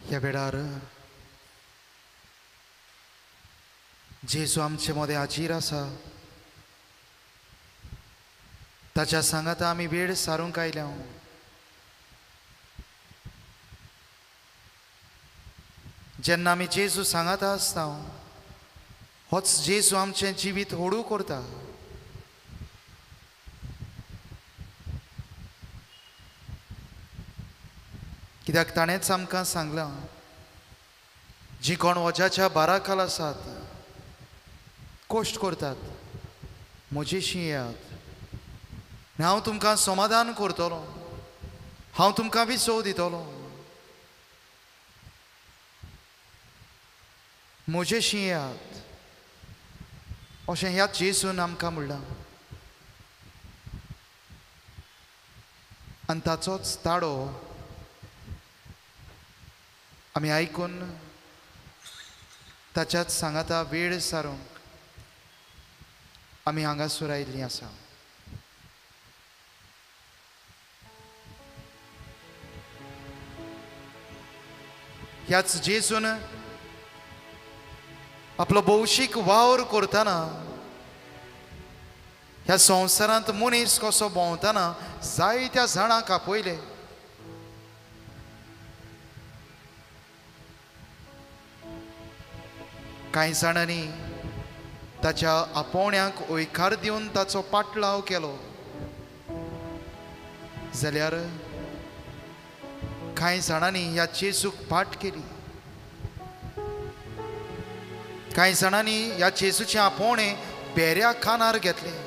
ह्या वेळार जेजू आमचे मदें हाजीर आसा, ताच्या सांगाता आमी वेळ सारूंक आयल्या. जेन्ना आमी जेजू सांगाता आसता, होच जेजू आमचें जिवीत होडू करता. कित्याक ताणेंच आमकां सांगलां, जी कोण वज्याच्या बाराखाल आसात, कश्ट करतात, म्हजेशी येयात, हांव तुमकां समाधान करतलो, हांव तुमकां विसव दितलो. म्हजेशी येयात अशें ह्या जेजून आमकां म्हणलां. आनी ताचोच ताळो आमी आयकून ताच्याच सांगाता वेळ सारूंक आमी हांगासर आयिल्लीं आसा. ह्याच जेजून आपलो भौशीक वावर करतना, ह्या संवसारांत मनीस कसो भोंवतना जायत्या जाणांक आपयले. कांय जाणांनी ताच्या आपोवण्याक हयकार दिवन ताचो पाटलाव केलो, जाल्यार कांय जाणांनी ह्या जेजूक फाट केली. कांय जाणांनी ह्या जेजूचें आपोवणें बेऱ्या कानार घेतलें.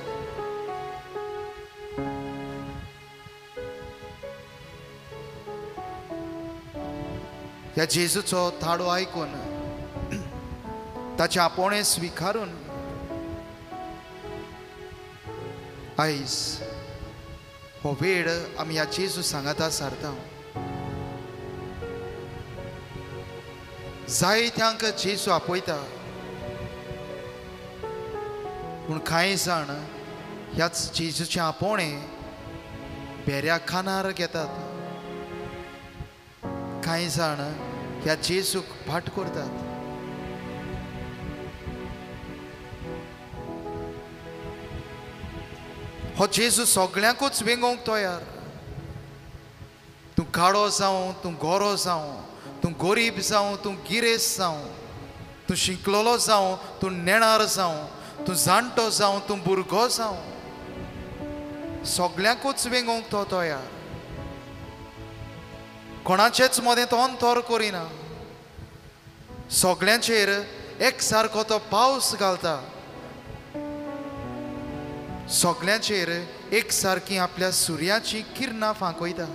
ह्या जेजूचो थाडो आयकून ताचें आपोवणें स्विकारून आयज हो वेळ आमी ह्या जेजू सांगाता सारता. जायत्यांक जेजू आपयता, पूण कांय जाण ह्याच जेजूचें आपोवणें बेऱ्या खानार घेतात, कांय जाण ह्या जेजूक फाट करतात. हो जेजू सगळ्यांकूच वेंगोवंक तयार. तूं काळो जावं, तूं गोरो जावं, तूं गरीब जावं, तूं गिरेस्त जावं, तूं शिकलेलो जावं, तूं नेणार जावं, तूं जाणटो जावं, तूं भुरगो जावं, सगळ्यांकूच वेंगोवंक तो तयार. कोणाचेच मदें तो अंतर करिना, सगळ्यांचेर एक सारको तो पावस घालता, सगळ्यांचेर एक सारकी आपल्या सुर्याची किरणां फांकयता.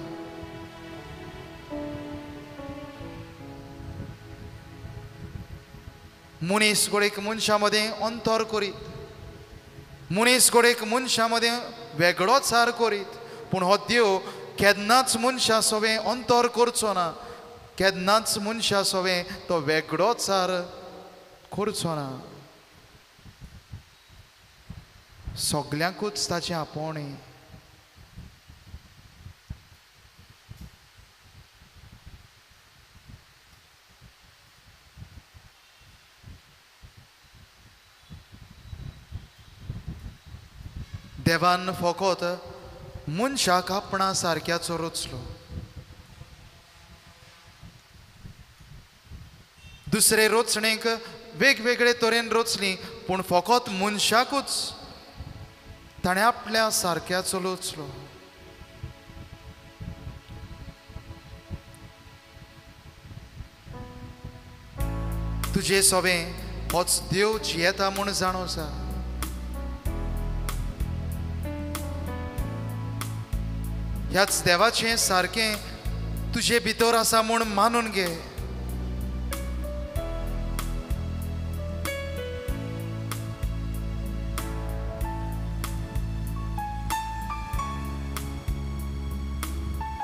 मनीस गोडेक मनशां मदें अंतर करीत, मनीस गोडेक मनशां मदें वेगळोच हार करीत, पूण हो देव केन्नाच मनशां सोवें अंतर करचो ना, केन्नाच मनशां सोवें तो वेगळोच हार करचो ना. सगल्यांकूच ताचें आपोवणें. देवान फकत मनशाक आपणा सारक्याचो रचलो, दुसरे रचणेक वेगवेगळे तरेन रचली, पूण फकत मनशाकूच ताणें आपल्या सारक्याचो रचलो. तुजे सोबें होच देव जियेता म्हूण जाणो जा. ह्याच देवाचें सारकें तुजे भितर आसा म्हूण मानून घे.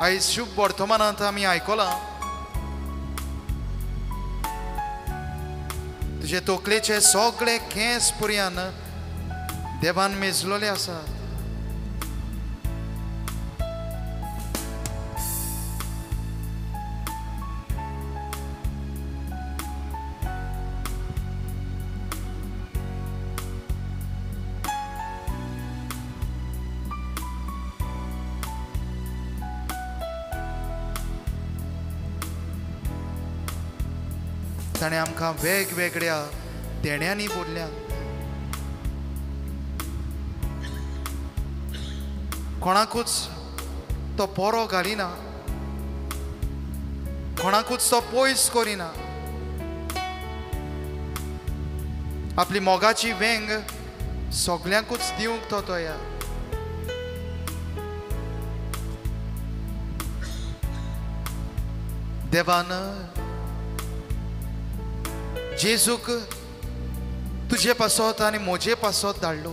आयज शुभ वर्तमानांत आमी आयकलां, तुजे तकलेचे सगळे केंस पुरयान देवान मेजलोले आसात. ताणें आमकां वेगवेगळ्या देण्यांनी बोल्ल्या. कोणाकूच तो पोरो घालिना, कोणाकूच तो पयस करिना, आपली मोगाची वेंग सगल्यांकूच दिवंक तो तयार. देवान जेजूक तुजे पासत आनी म्हजे पासत धाडलो,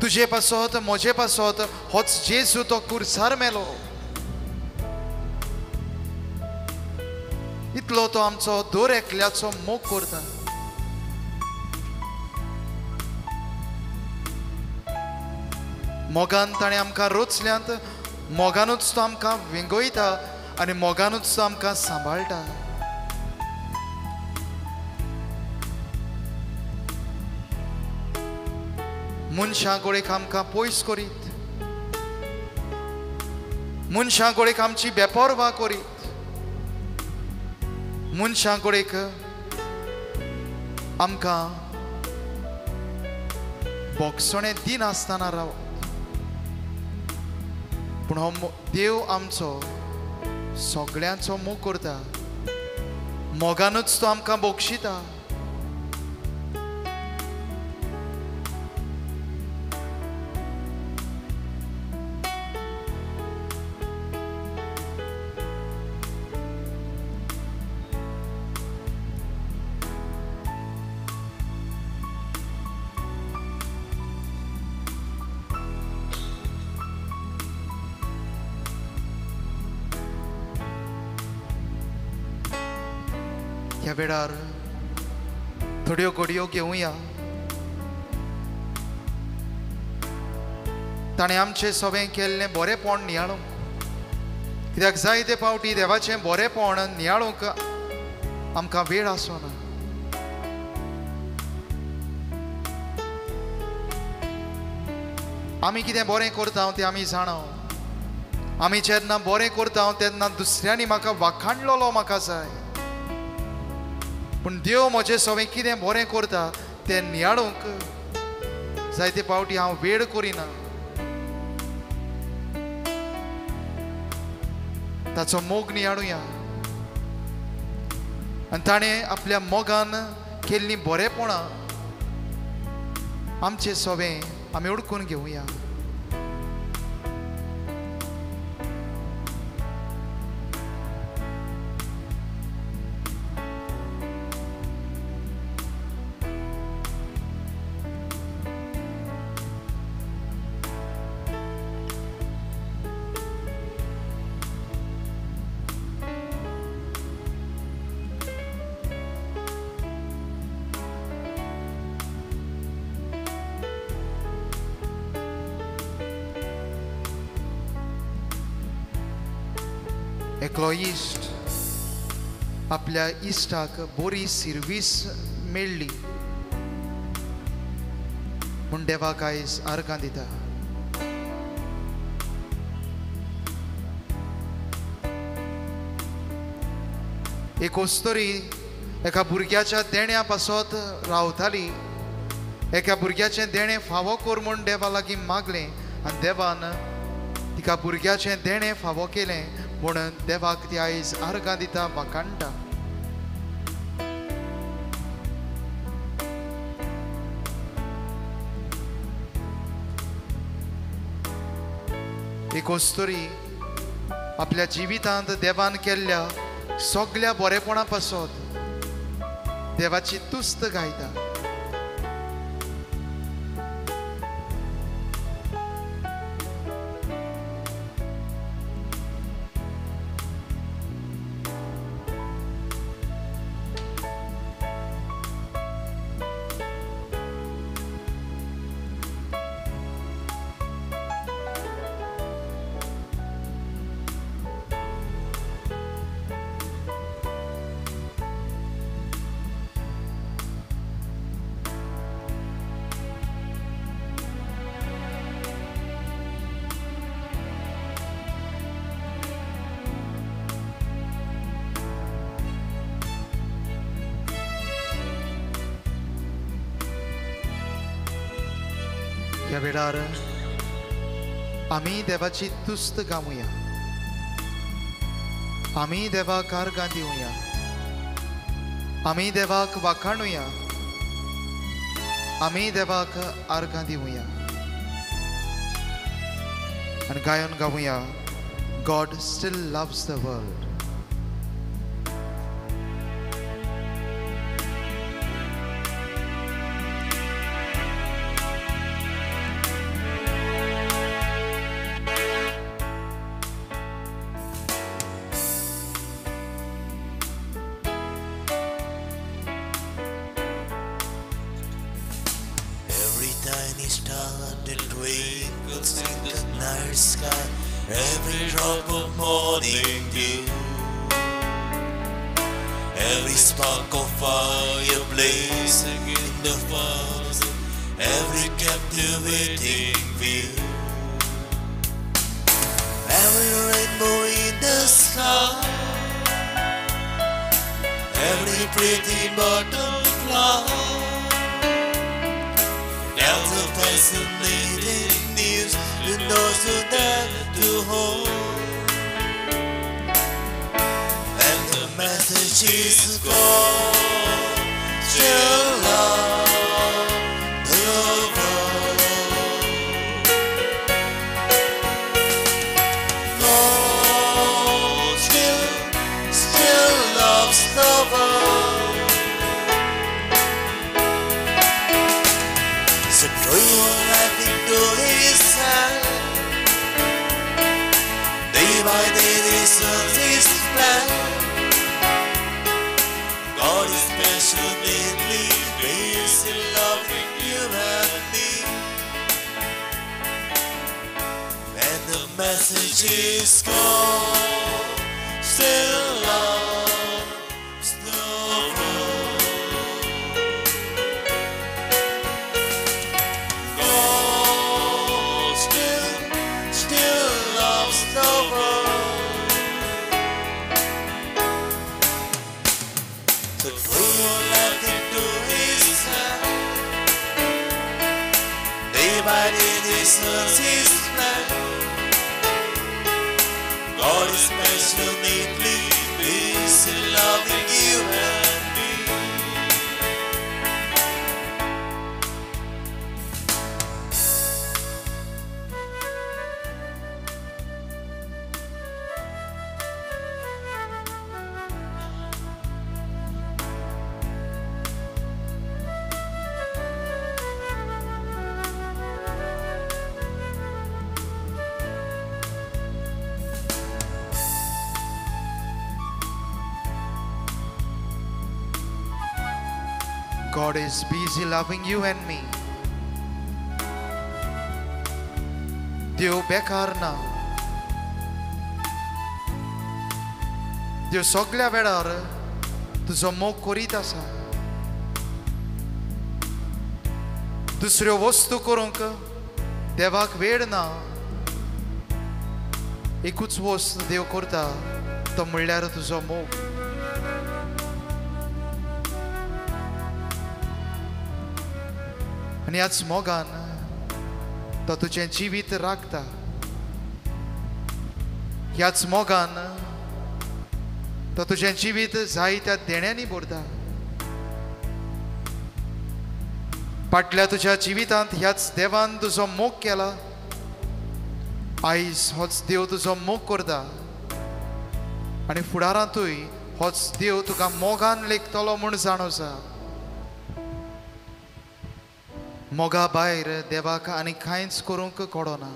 तुजे पासत म्हजे पासत होच जेजू तो कुर्सार मेलो. इतलो तो आमचो दर एकल्याचो मोग करता. मोगान ताणें आमकां रचल्यांत, मोगानूच तो आमकां वेंगयता आनी मोगानूच तो आमकां सांबाळटा. मनशां गोडेक आमकां पयस करीत, मनशां गोडेक आमची बेपर्वा करीत, मनशां गोडेक आमकां बोगसणें दिनासतना रावत, पूण हो देव आमचो सगळ्यांचो मोग करता. मोगानूच तो आमकां बक्षिता. ह्या वेळार थोड्यो घडयो घेवया. ताणें आमचें सवें केल्लें बरेंपण नियाळूंक, कित्याक जायते फावटी देवाचें बरेंपण नियाळूंक आमकां वेळ आसना. आमी कितें बरें करता तें आमी जाणा. आमी जेन्ना बरें करता तेन्ना दुसऱ्यांनी म्हाका वाखाणलेलो म्हाका जाय, पूण देव म्हजें सवें कितें बरें करता तें नियाळूंक जायते फावटी हांव वेळ करिना. ताचो मोग नियाळुया आनी ताणें आपल्या मोगान केल्लीं बरेंपणां आमचें सवें आमी उडकून घेवया. एकलो इश्ट आपल्या इश्टाक बरी सिर्वीस मेळ्ळी म्हूण देवाक आयज आर्गां दिता. एक अस्तुरी एका भुरग्याच्या देण्या पासत रावताली. एका भुरग्याचें देणें फावो कर म्हूण देवा लागीं मागलें आनी देवान तिका भुरग्याचें देणें फावो केलें म्हूण देवाक ती आयज आर्गां दिता, वाखाणटा. एक अस्तुरी आपल्या जिवितांत देवान केल्ल्या सगल्या बरेपणा पासत देवाची तुस्त गायता. ह्या वेळार आमी देवाची तुस्त गावया, आमी देवाक आर्गां दिवया, आमी देवाक वाखाणुया, आमी देवाक आर्गां दिवया आनी गायन गावया, God still loves the world. Every drop of morning dew, every spark of fire blazing in the furnace, every captivating view, every rainbow in the sky, every pretty butterfly, tells a fascinating news to those who dare to hold. And the message is God still loves the world. God still loves the world. So throw your life into His hand. Day by day this earth is plan. God Jesus, God still loves the world. God still loves the world. So throw your life into His hand. Day by day discerns His plan. God is passionately busy loving you and me. God is busy loving you and me. देव बेकार ना. देव सगळ्या वेळार तुजो मोग करीत आसा. दुसऱ्यो वस्तू करूंक देवाक वेळ ना. एकूच वस्त देव करता तो म्हणल्यार तुजो मोग. आनी ह्याच मोगान तो तुजें जिवीत राखता. ह्याच मोगान तो तुजें जिवीत जायत्या देण्यांनी भरता. फाटल्या तुज्या जिवितांत ह्याच देवान तुजो मोग केला. आयज होच देव तुजो मोग करता आनी फुडारांतूय होच देव तुका मोगान लेखतलो म्हूण जाणवता. मोगा भायर देवाक आनी कांयच करूंक कळना.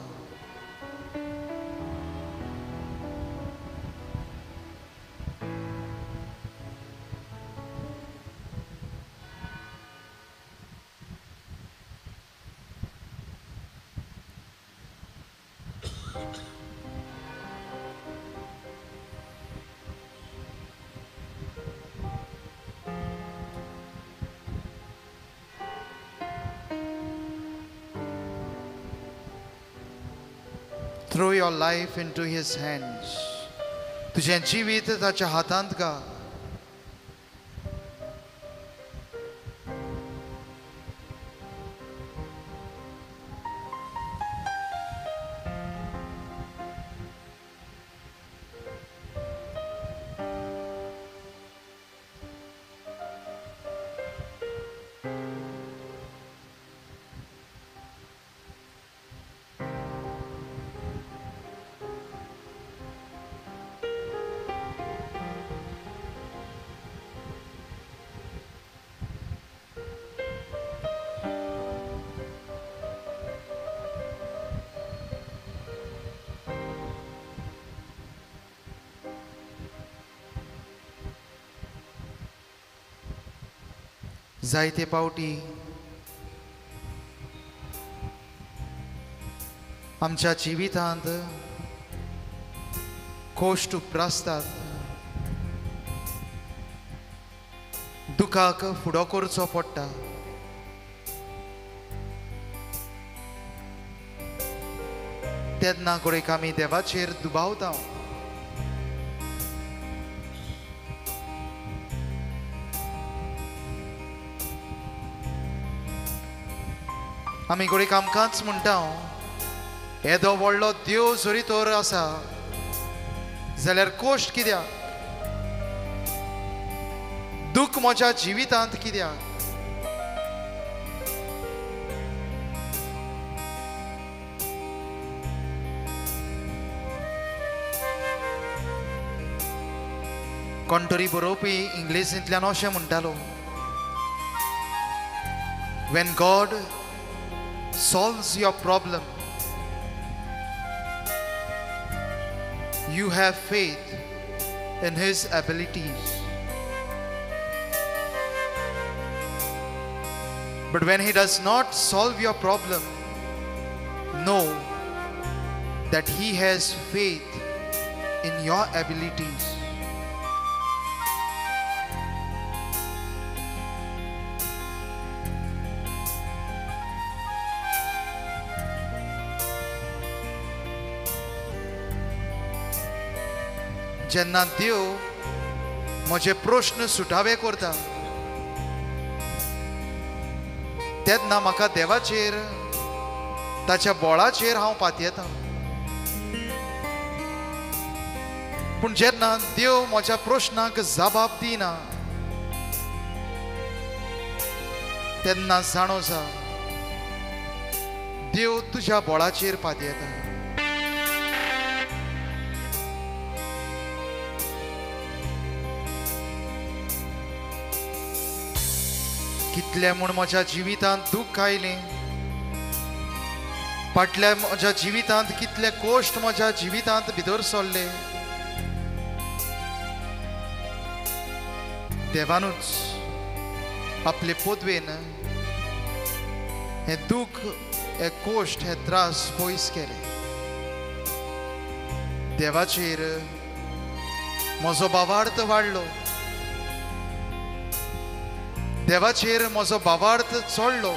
Throw your life into His hands. तुझें जिवीत ताच्या हातांत घाल. जायते पावटी आमच्या जिवितांत कोश्ट उप्रासतात, दुखाक फुडो करचो पडटा. तेन्ना घडये आमी देवाचेर दुबावता. आमी घडये आमकांच म्हणटा, येदो व्हडलो देव जरी तर आसा जाल्यार कोश्ट कित्याक, दुःख म्हज्या जिवितांत कित्याक. कोण तरी बरोवपी इंग्लिशींतल्यान अशें म्हणटालो, When God solves your problem, you have faith in His abilities. But when He does not solve your problem, know that he has faith in your abilities. जेन्ना देव म्हजे प्रश्न सुटावे करता तेन्ना म्हाका देवाचेर ताच्या बोळाचेर हांव पातयेता. पूण जेन्ना देव म्हज्या प्रश्नाक जबाब दिना तेन्ना जाणो जा देव तुज्या बोळाचेर पातयेता. कितले म्हूण म्हज्या जिवितांत दुख्ख आयलें, फाटल्या म्हज्या जिवितांत कितले कश्ट म्हज्या जिवितांत भितर सरले, देवानूच आपले पदवेन हें दुख्ख, हे कश्ट, हे त्रास पयस केले. देवाचेर म्हजो भावार्थ वाडलो, देवाचेर म्हजो भावार्थ चडलो.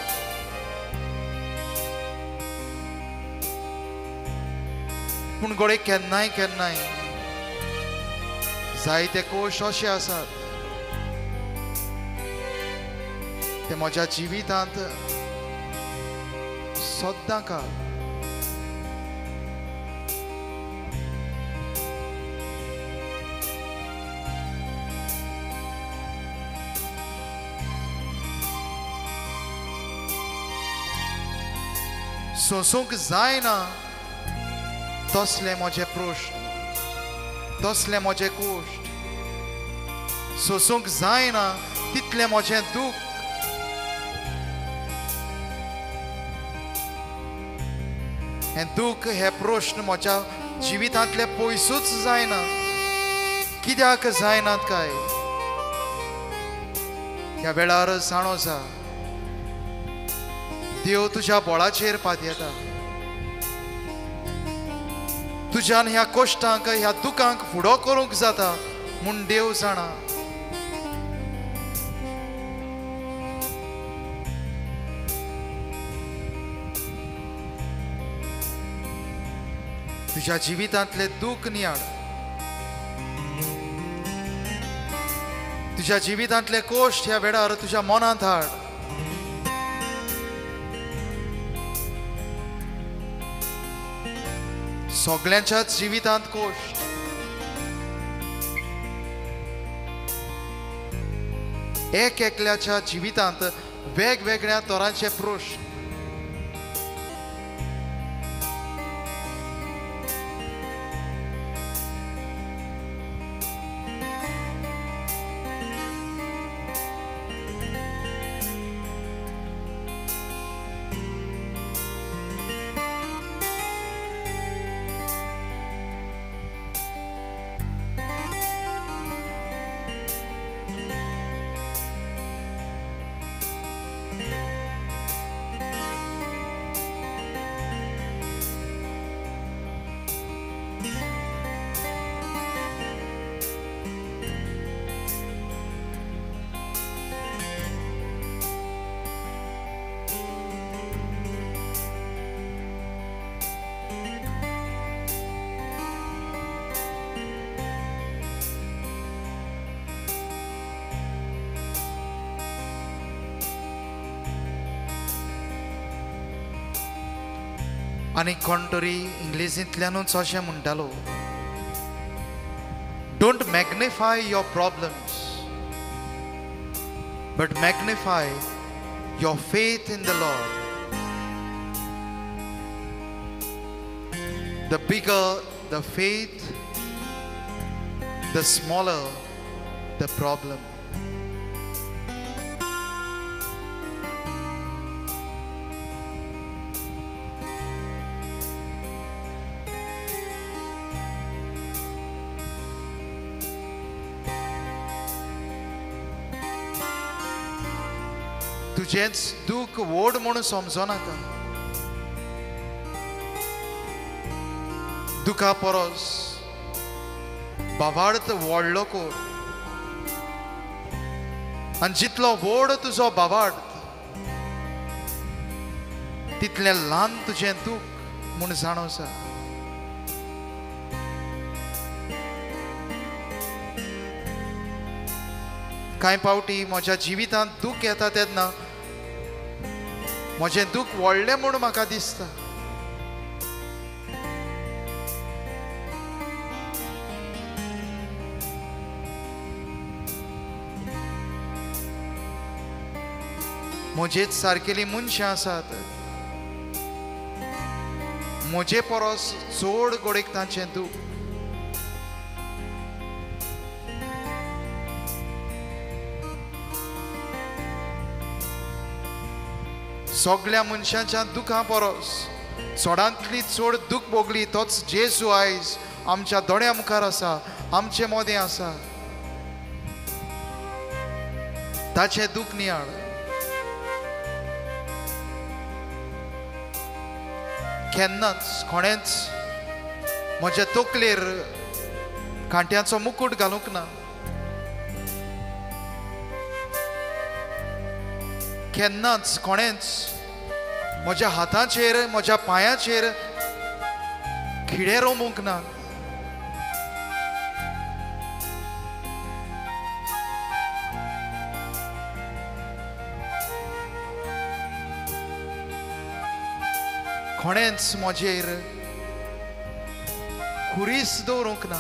पूण गोडे केन्नाय केन्नाय जायते कोश अशे आसात ते म्हज्या जिवितांत सद्दां काळ सोंसूंक जायना तसले म्हजे प्रश्न, तसले म्हजे कश्ट, सोंसूंक जायना तितलें म्हजें दुख्ख. हें दुख्ख, हे प्रश्न म्हज्या जिवितांतले पयसूच जायना. कित्याक जायनात काय? ह्या वेळार जाणो जा देव तुज्या बोळाचेर पातयेता. तुज्यान ह्या कश्टांक, ह्या दुखांक फुडो करूंक जाता म्हूण देव जाणा. तुज्या जिवितांतले दुख्ख नियाळ, तुज्या जिवितांतले कश्ट ह्या वेळार तुज्या मनांत हाड. सगळ्यांच्याच जिवितांत कश्ट, एक एकल्याच्या जिवितांत वेगवेगळ्या तरांचे प्रश्न. आनी कोण तरी इंग्लिशींतल्यानूच अशें म्हणटालो, don't magnify your problems but magnify your faith in the Lord. The bigger the faith, the smaller the problem. तुजेंच दुख्ख व्हड म्हणून समजो नाका. दुखा परस भावार्थ व्हडलो कोर आनी जितलो व्हड तुजो भावार्थ तितलें ल्हान तुजें दूख म्हूण जाणवता। कांय पावटी म्हज्या जिवितांत दूख येता तेन्ना म्हजें दूख व्हडलें म्हूण म्हाका दिसता। म्हजेच सारकेलीं मनशां आसात, म्हजे परस चड गोडेक तांचें दूख। सगळ्या मनशांच्या दुखां परस चडांतली चड दूख भोगली तोच जेजू आयज आमच्या दोळ्यां मुखार आसा, आमचे मोदें आसा। ताचें दूख नियाळ। केन्नाच कोणेंच म्हज्या तकलेर कांट्यांचो मुकूट घालूंक ना, केन्नाच कोणेंच म्हज्या हाताचेर म्हज्या पांयाचेर खिळे रोमूंक ना। कोणेंच म्हजेर खुरीस दवरूंक ना।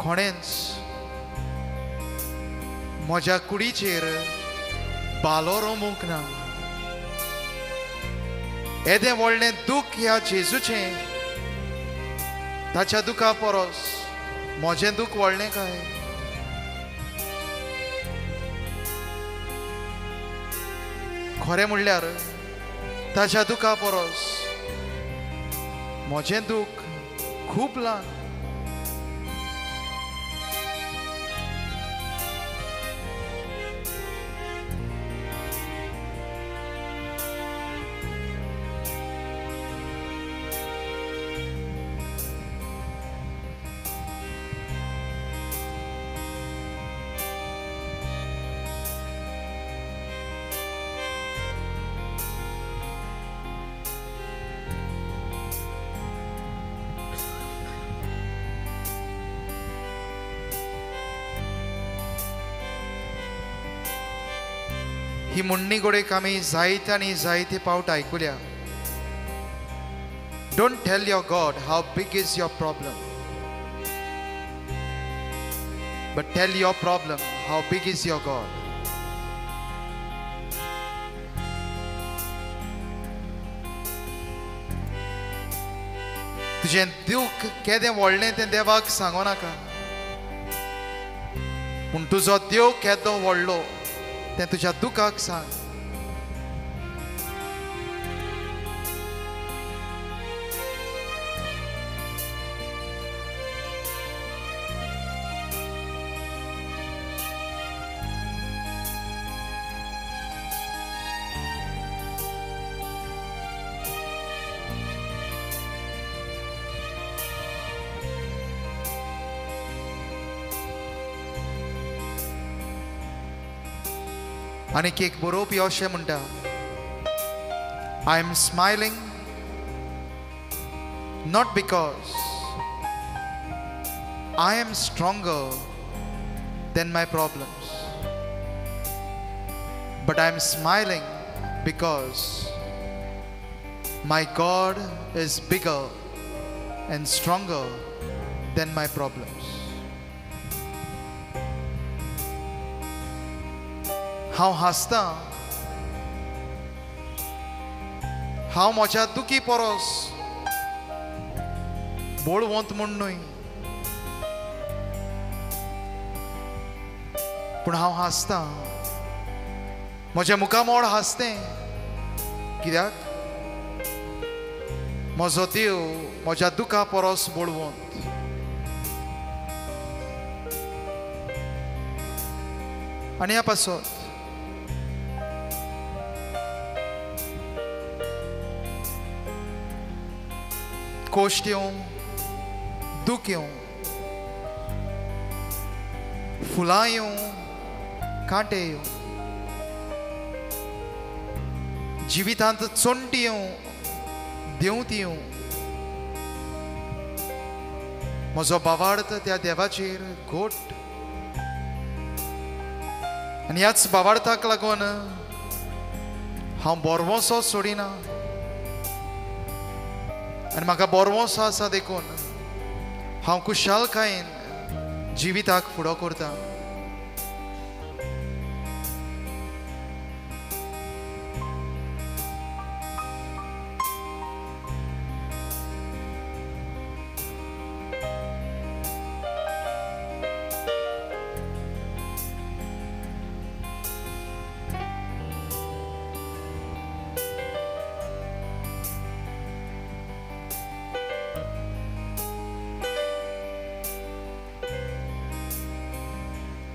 कोणेंच म्हज्या कुडीचेर बालो रोमूंक ना। येदें व्हडलें दूख ह्या जेजूचें, ताच्या दुखा परस म्हजें दूख व्हडलें काय? खरें म्हणल्यार ताच्या दुखा परस म्हजें दूख खूब ल्हान। ही म्हणणी गोडेक आमी जायते आनी जायते पावट आयकुल्या। Don't tell your God how big is your problem, but tell your problem how big is your God. तुजें दूख केदें व्हडलें तें देवाक सांगो नाका, पूण तुजो देव केदो व्हडलो तें तुज्या दुखाक सांग। आनीक एक बरोवपी अशें म्हणटा, I am smiling not because I am stronger than my problems, but I am smiling because my God is bigger and stronger than my problems. हांव हांसता, हांव म्हज्या दुखी परस बळवंत म्हूण न्हय, पूण हांव हांसता, म्हजें मुखामोळ हांसतें कित्याक म्हजो देव म्हज्या दुखा परस बळवंत। आनी ह्या पासत कोश्ट येवं, दूख येवं, फुलां येवं, कांटे येवं, जिवितांत चोंटी येवं, देंवती येवं, म्हजो बावार्थ त्या देवाचेर घोट. आनी ह्याच बावार्थाक लागून हांव बोरवोसो सोडिना आनी म्हाका बोरवोसो आसा देखून हांव खुशालकायेन जिविताक फुडो करता.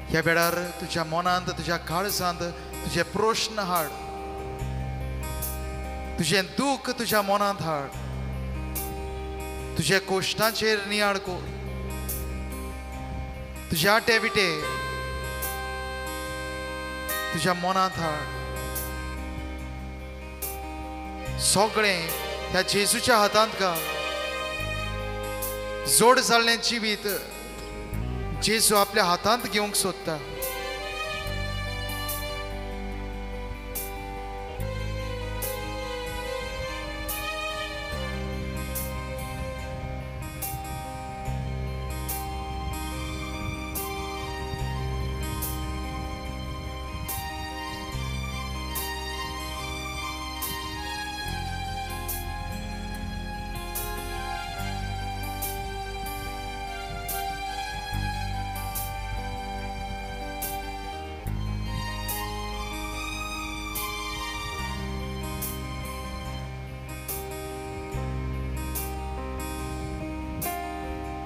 ह्या वेळार तुज्या मनांत, तुज्या काळजांत तुजे प्रश्न हाड, तुजें दूख तुज्या मनांत हाड, तुज्या कोश्टांचेर नियाळ कर, तुज्या आटे विटे तुज्या मनांत हाड. सगळें ह्या जेजूच्या हातांत घाल. जोड जाल्लें जिवीत जेजू आपल्या हातांत घेवंक सोदता.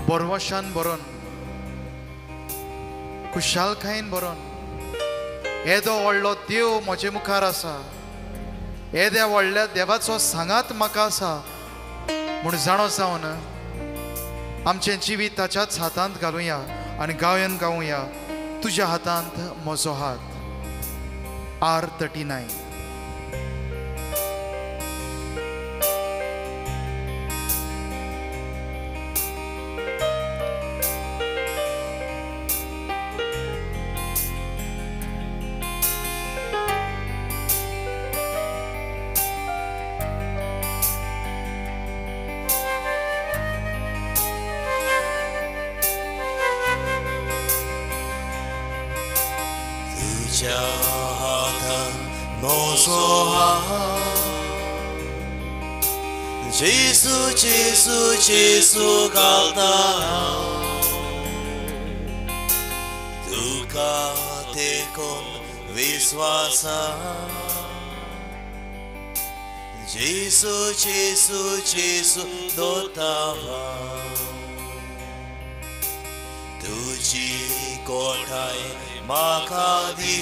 बरवशान बरोवन, खुशालकायेन बरोवन, येदो व्हडलो देव म्हजे मुखार आसा, येद्या व्हडल्या देवाचो सांगात म्हाका आसा म्हूण जाणो जावन आमचें जिवीत ताच्याच हातांत घालुया आनी गावयन गावया, तुज्या हातांत म्हजो हात. R39. Gesù, Gesù, Gesù घालता तुका तेकून विश्वासा. Gesù, Gesù, Gesù दोता तुजी कोठाय म्हाका दी.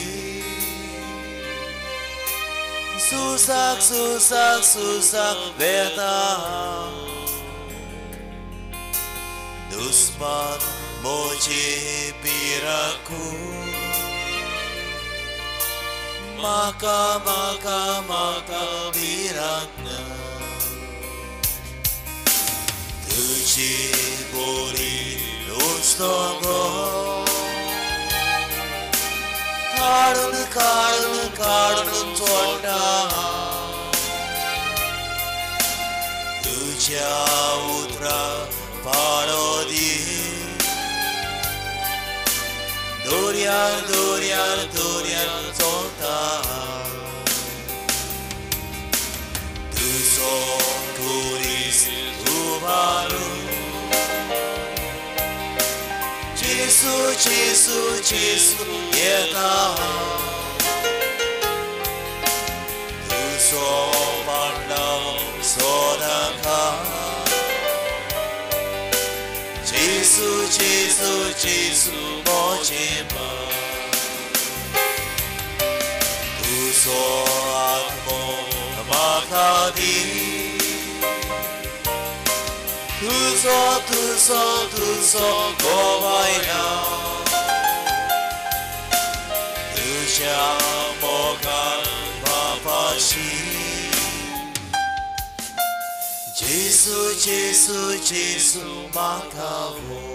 सुसाक सुसाक सुसाक वेता दुस्मान मोजे पिराकू माका माका माका भिरांत ना. तुजी बोरी उस्तो गो काडून काडून काडून चोडटा तुज्या उतराक पाळो दी. दर्यार दर्यार दर्यार चलता तुजो खुरीस उबारून. Gesù, Gesù, Gesù येता तुजो पांडव सोदका. Gesù, Gesù, Gesù म्हजें तुजो आत्मो म्हाका दी. तुजो तुजो तुजो गोवायला तुज्या मोगान बापाशी जेसू जेसू जेसू म्हाका वो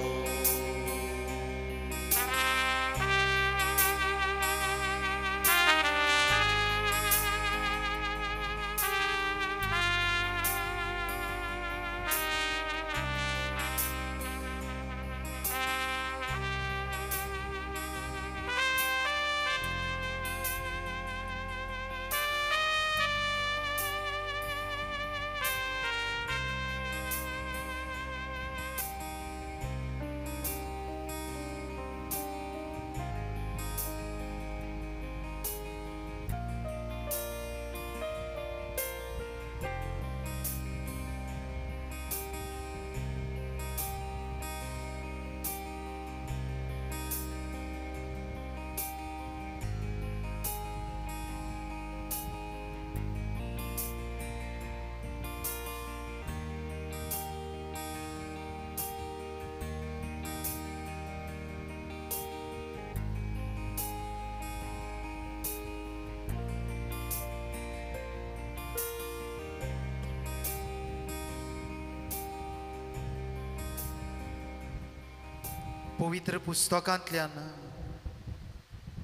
पवित्र पुस्तकांतल्यान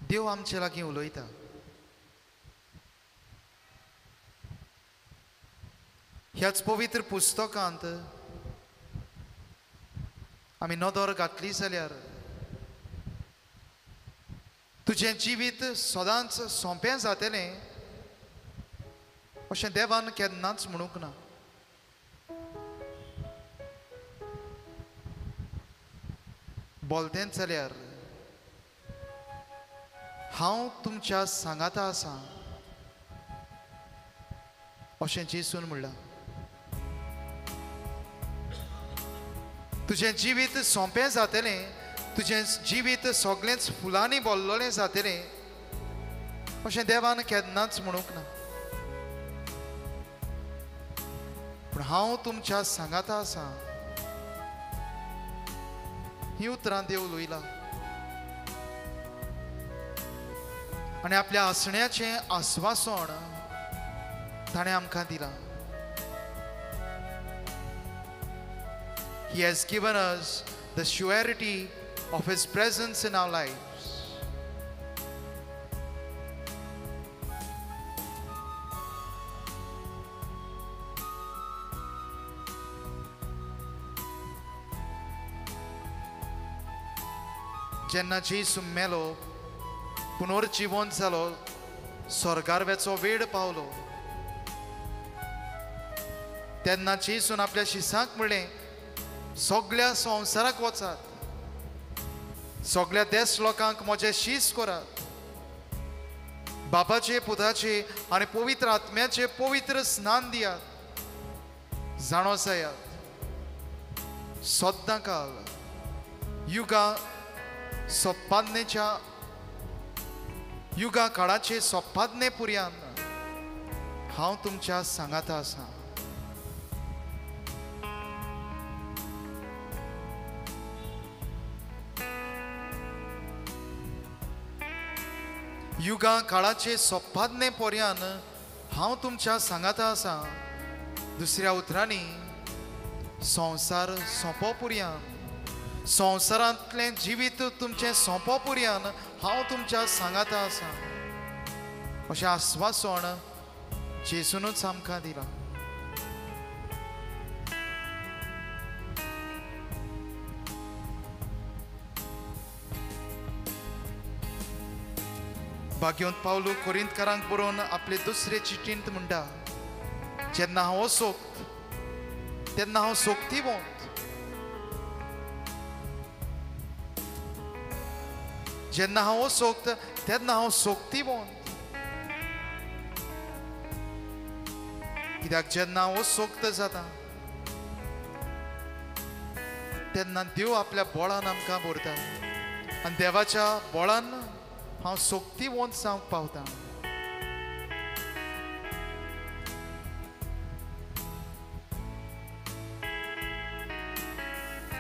देव आमचे लागीं उलयता. ह्याच पवित्र पुस्तकांत आमी नदर घातली जाल्यार तुजें जिवीत सदांच सोंपें जातलें अशें देवान केन्नाच म्हणूंक ना. बोलतेंच जाल्यार हांव तुमच्या सांगाता आसा अशें जेसून म्हणलां. तुजें जिवीत सोंपें जातलें, तुजें जिवीत सगळेंच फुलांनी बोल्लोलें जातलें अशें देवान केन्नाच म्हणूंक ना. पूण हांव तुमच्या सांगाता आसा ही उतरां देव उलयला आनी आपल्या आसण्याचें आस्वासन ताणें आमकां दिलां. He has given us the surety of His presence in our lives. जेन्ना जेजू मेलो, पुनर्जिवन जालो, स्वर्गार वेचो वेळ पावलो, तेन्ना जेजून आपल्या शिसांक म्हणलें, सगळ्या संवसाराक वचात, सगळ्या देश लोकांक म्हजें शीस करात, बापाचे पुताचे आनी पवित्र आत्म्याचे पवित्र स्नान दियात, जाणो जायात सद्दां काल युगा सोपादनेच्या युगा काळाचे सोपादने पुर्यान हांव तुमच्या सांगाता आसा. युगा काळाचे सोपादने पर्यान हांव तुमच्या सांगाता आसा. दुसऱ्या उतरांनी संवसार सोंपो पुर्यान, संवसारांतलें जिवीत तुमचें सोंपो पुर्यान हांव तुमच्या सांगाता आसा अशें आस्वासन जेजूनच आमकां दिलां. भाग्यवंत पावलू कोरिंतकारांक बरोवन आपले दुसरे चिटींत म्हणटा, जेन्ना हांव असोक्त तेन्ना हांव सोक्तिवंत, जेन्ना हांव असोक्त तेन्ना हांव सोक्तिवंत. कित्याक जेन्ना हांव असोक्त जाता तेन्ना देव आपल्या बोळान आमकां भरता आनी देवाच्या बोळान हांव सोक्तिवंत जावंक पावता.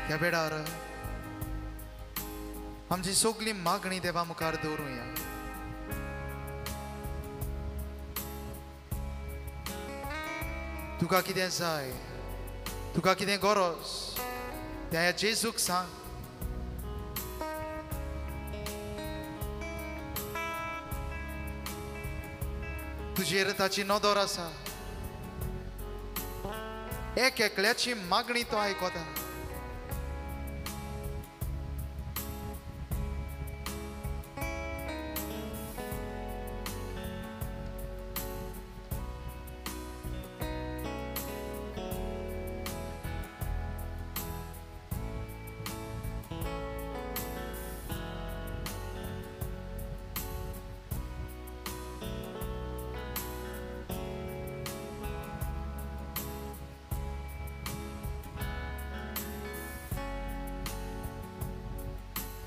ह्या वेळार आमची सगळी मागणी देवा मुखार दवरुया. तुका कितें जाय, तुका कितें गरज त्या ह्या जेजूक सांग. तुजेर ताची नदर आसा. एक एकल्याची मागणी तो आयकता.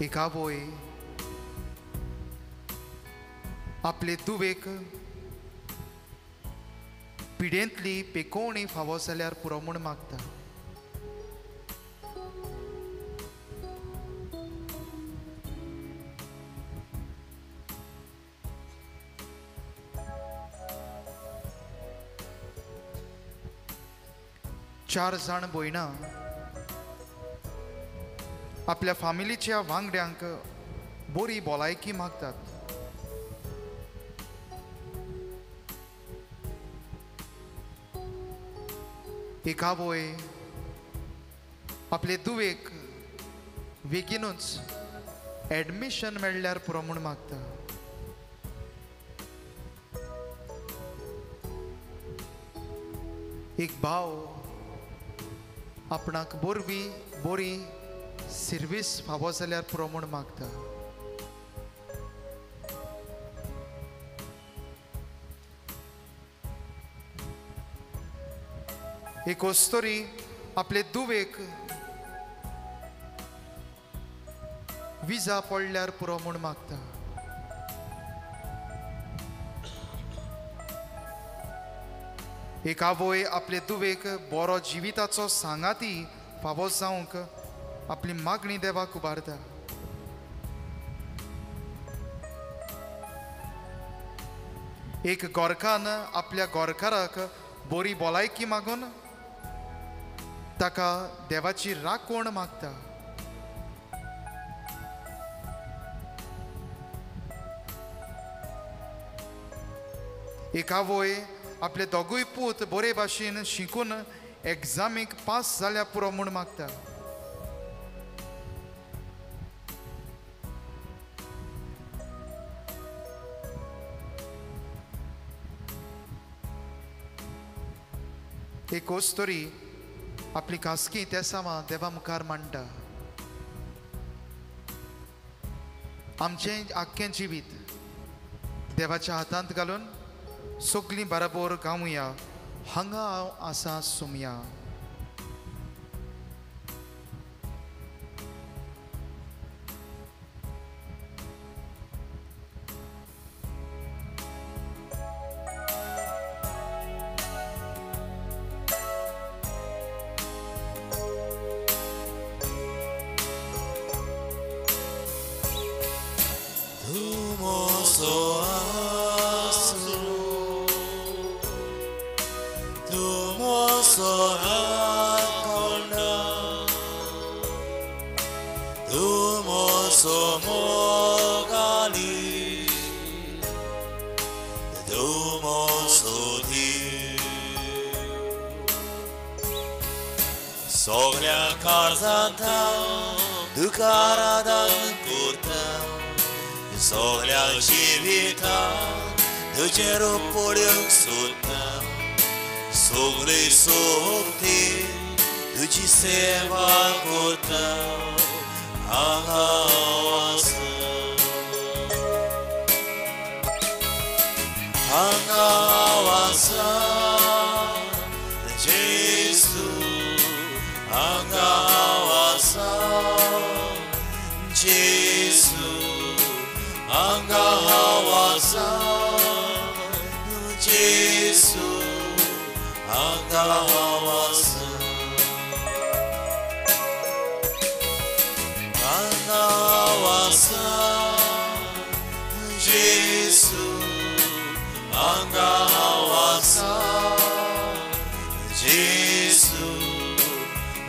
एक आवय आपले दुवेक पिडेंतली पेकोवणी फावो जाल्यार पुरो म्हूण मागता. चार जाण भयणां आपल्या फामिलीच्या वांगड्यांक बरी भलायकी मागतात. एक आवय आपले दुवेक बेगीनूच एडमिशन मेळ्ळ्यार पुरो म्हूण मागता. एक भाव आपणाक बोरवी बोरी सिर्वीस फावो जाल्यार पुरो म्हूण मागता. एक अस्तुरी आपले दुवेक विजा पडल्यार पुरो म्हूण मागता. एक आवय आपले दुवेक बरो जिविताचो सांगाती फावो जावंक आपली मागणी देवाक उबारता. एक गोरकान आपल्या गोरकाराक बरी भलायकी मागून ताका देवाची राखण मागता. एक आवय आपले दोगूय पूत बरे भाशेन शिकून एग्जामीक पास जाल्यार पुरो म्हूण मागता. एक अस्तुरी आपली खासगी तेसांवां देवा मुखार मांडटा. आमचें आख्खें जिवीत देवाच्या हातांत घालून सगळीं बराबर गावया, हांगा हांव आसा सुमया.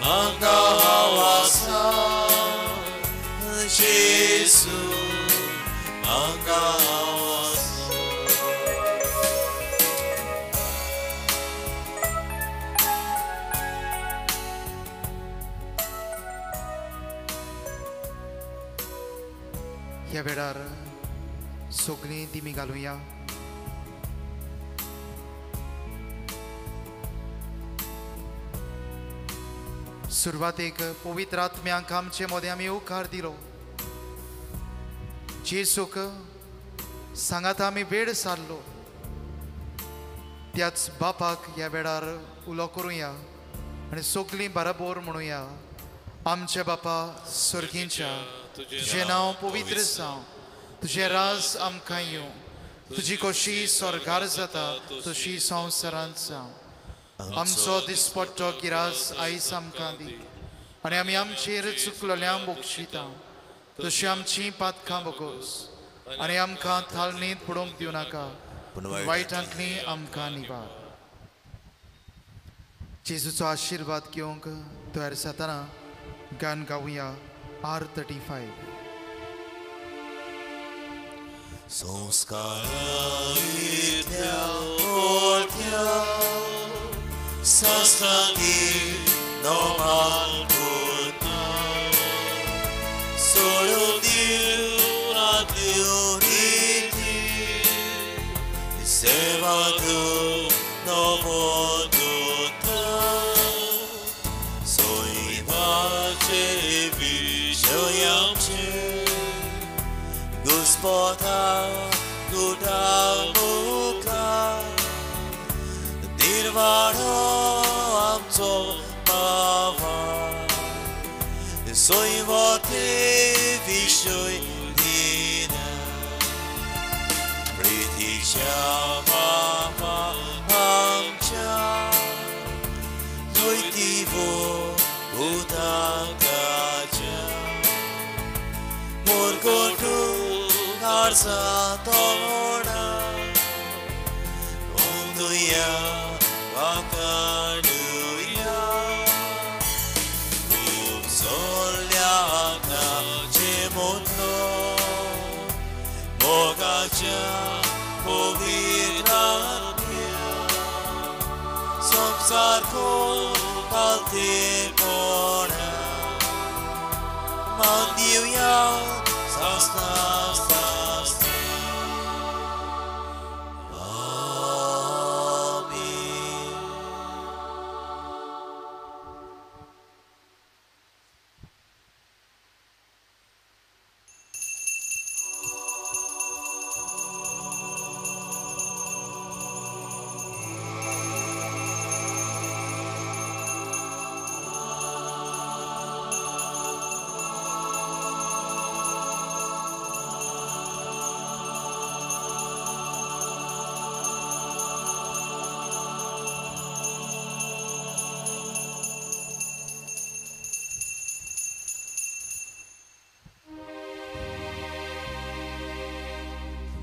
हांगा हांव आसा जेजू हांगा हांव आसा. ह्या वेळार सगळीं दिमी घालुया. सुरवातेक पवित्र आत्म्यांक आमचे मदें आमी येवकार दिलो. जेजूक सांगाता आमी वेळ सारलो. त्याच बापाक ह्या वेळार उलो करुया आनी सगळीं बराबर म्हणुया. आमच्या बापा सर्गींच्या, तुजें नांव पवित्र जावं, तुजें राज आमकां येवं, तुजी कशी स्वर्गार जाता तशी संवसारांत जावं. आमचो दिसपट्टो गिरास आयज आमकां दी आनी आमी आमचेर चुकलेल्यांक बक्षिता तशी आमची पातकां बोगोस आनी आमकां थालणींत पडोवंक दिवं नाका, पूण वायटांतली आमकां निवार. जेजूचो आशिर्वाद घेवंक तयार जातना गान गावया R35. संस्कारा ओळख्या सास्त्रांनी नोमाल पुता सोडून दिवं रिती सेवा तूं नवो दुता सोयवाचे विशयांचे घुस्पता गुडा मुखार निर्वाडो आमचो बाबा सोयवते विशय दिना प्रितीच्या बाबा आमच्या दोयतीवो उदकाच्या मोरगोटू काळजा तोडा ओंदुया वाकाडुया खूब सोडल्या ताचे मोतलो मोगाच्या पवित्र आत्म्या संवसार पालतेपणा मान दिवया सासना सासना. आमेन.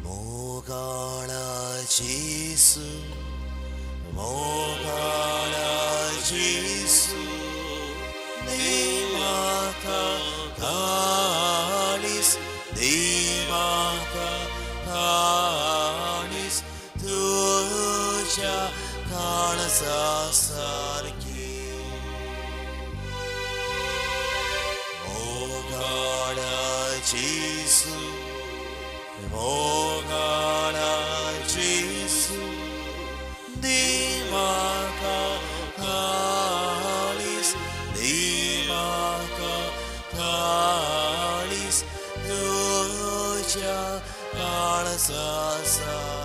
मोगाळा जेजू, मोगाळा जेजू, देवाका काळीस, देवाका काळीस, तुझ्या काळजा सारखी. मोगाळा जेजू, मोगाळा जेजू, देवाका काळीस, देवाका काळीस, तुझ्या काळजा सारखी.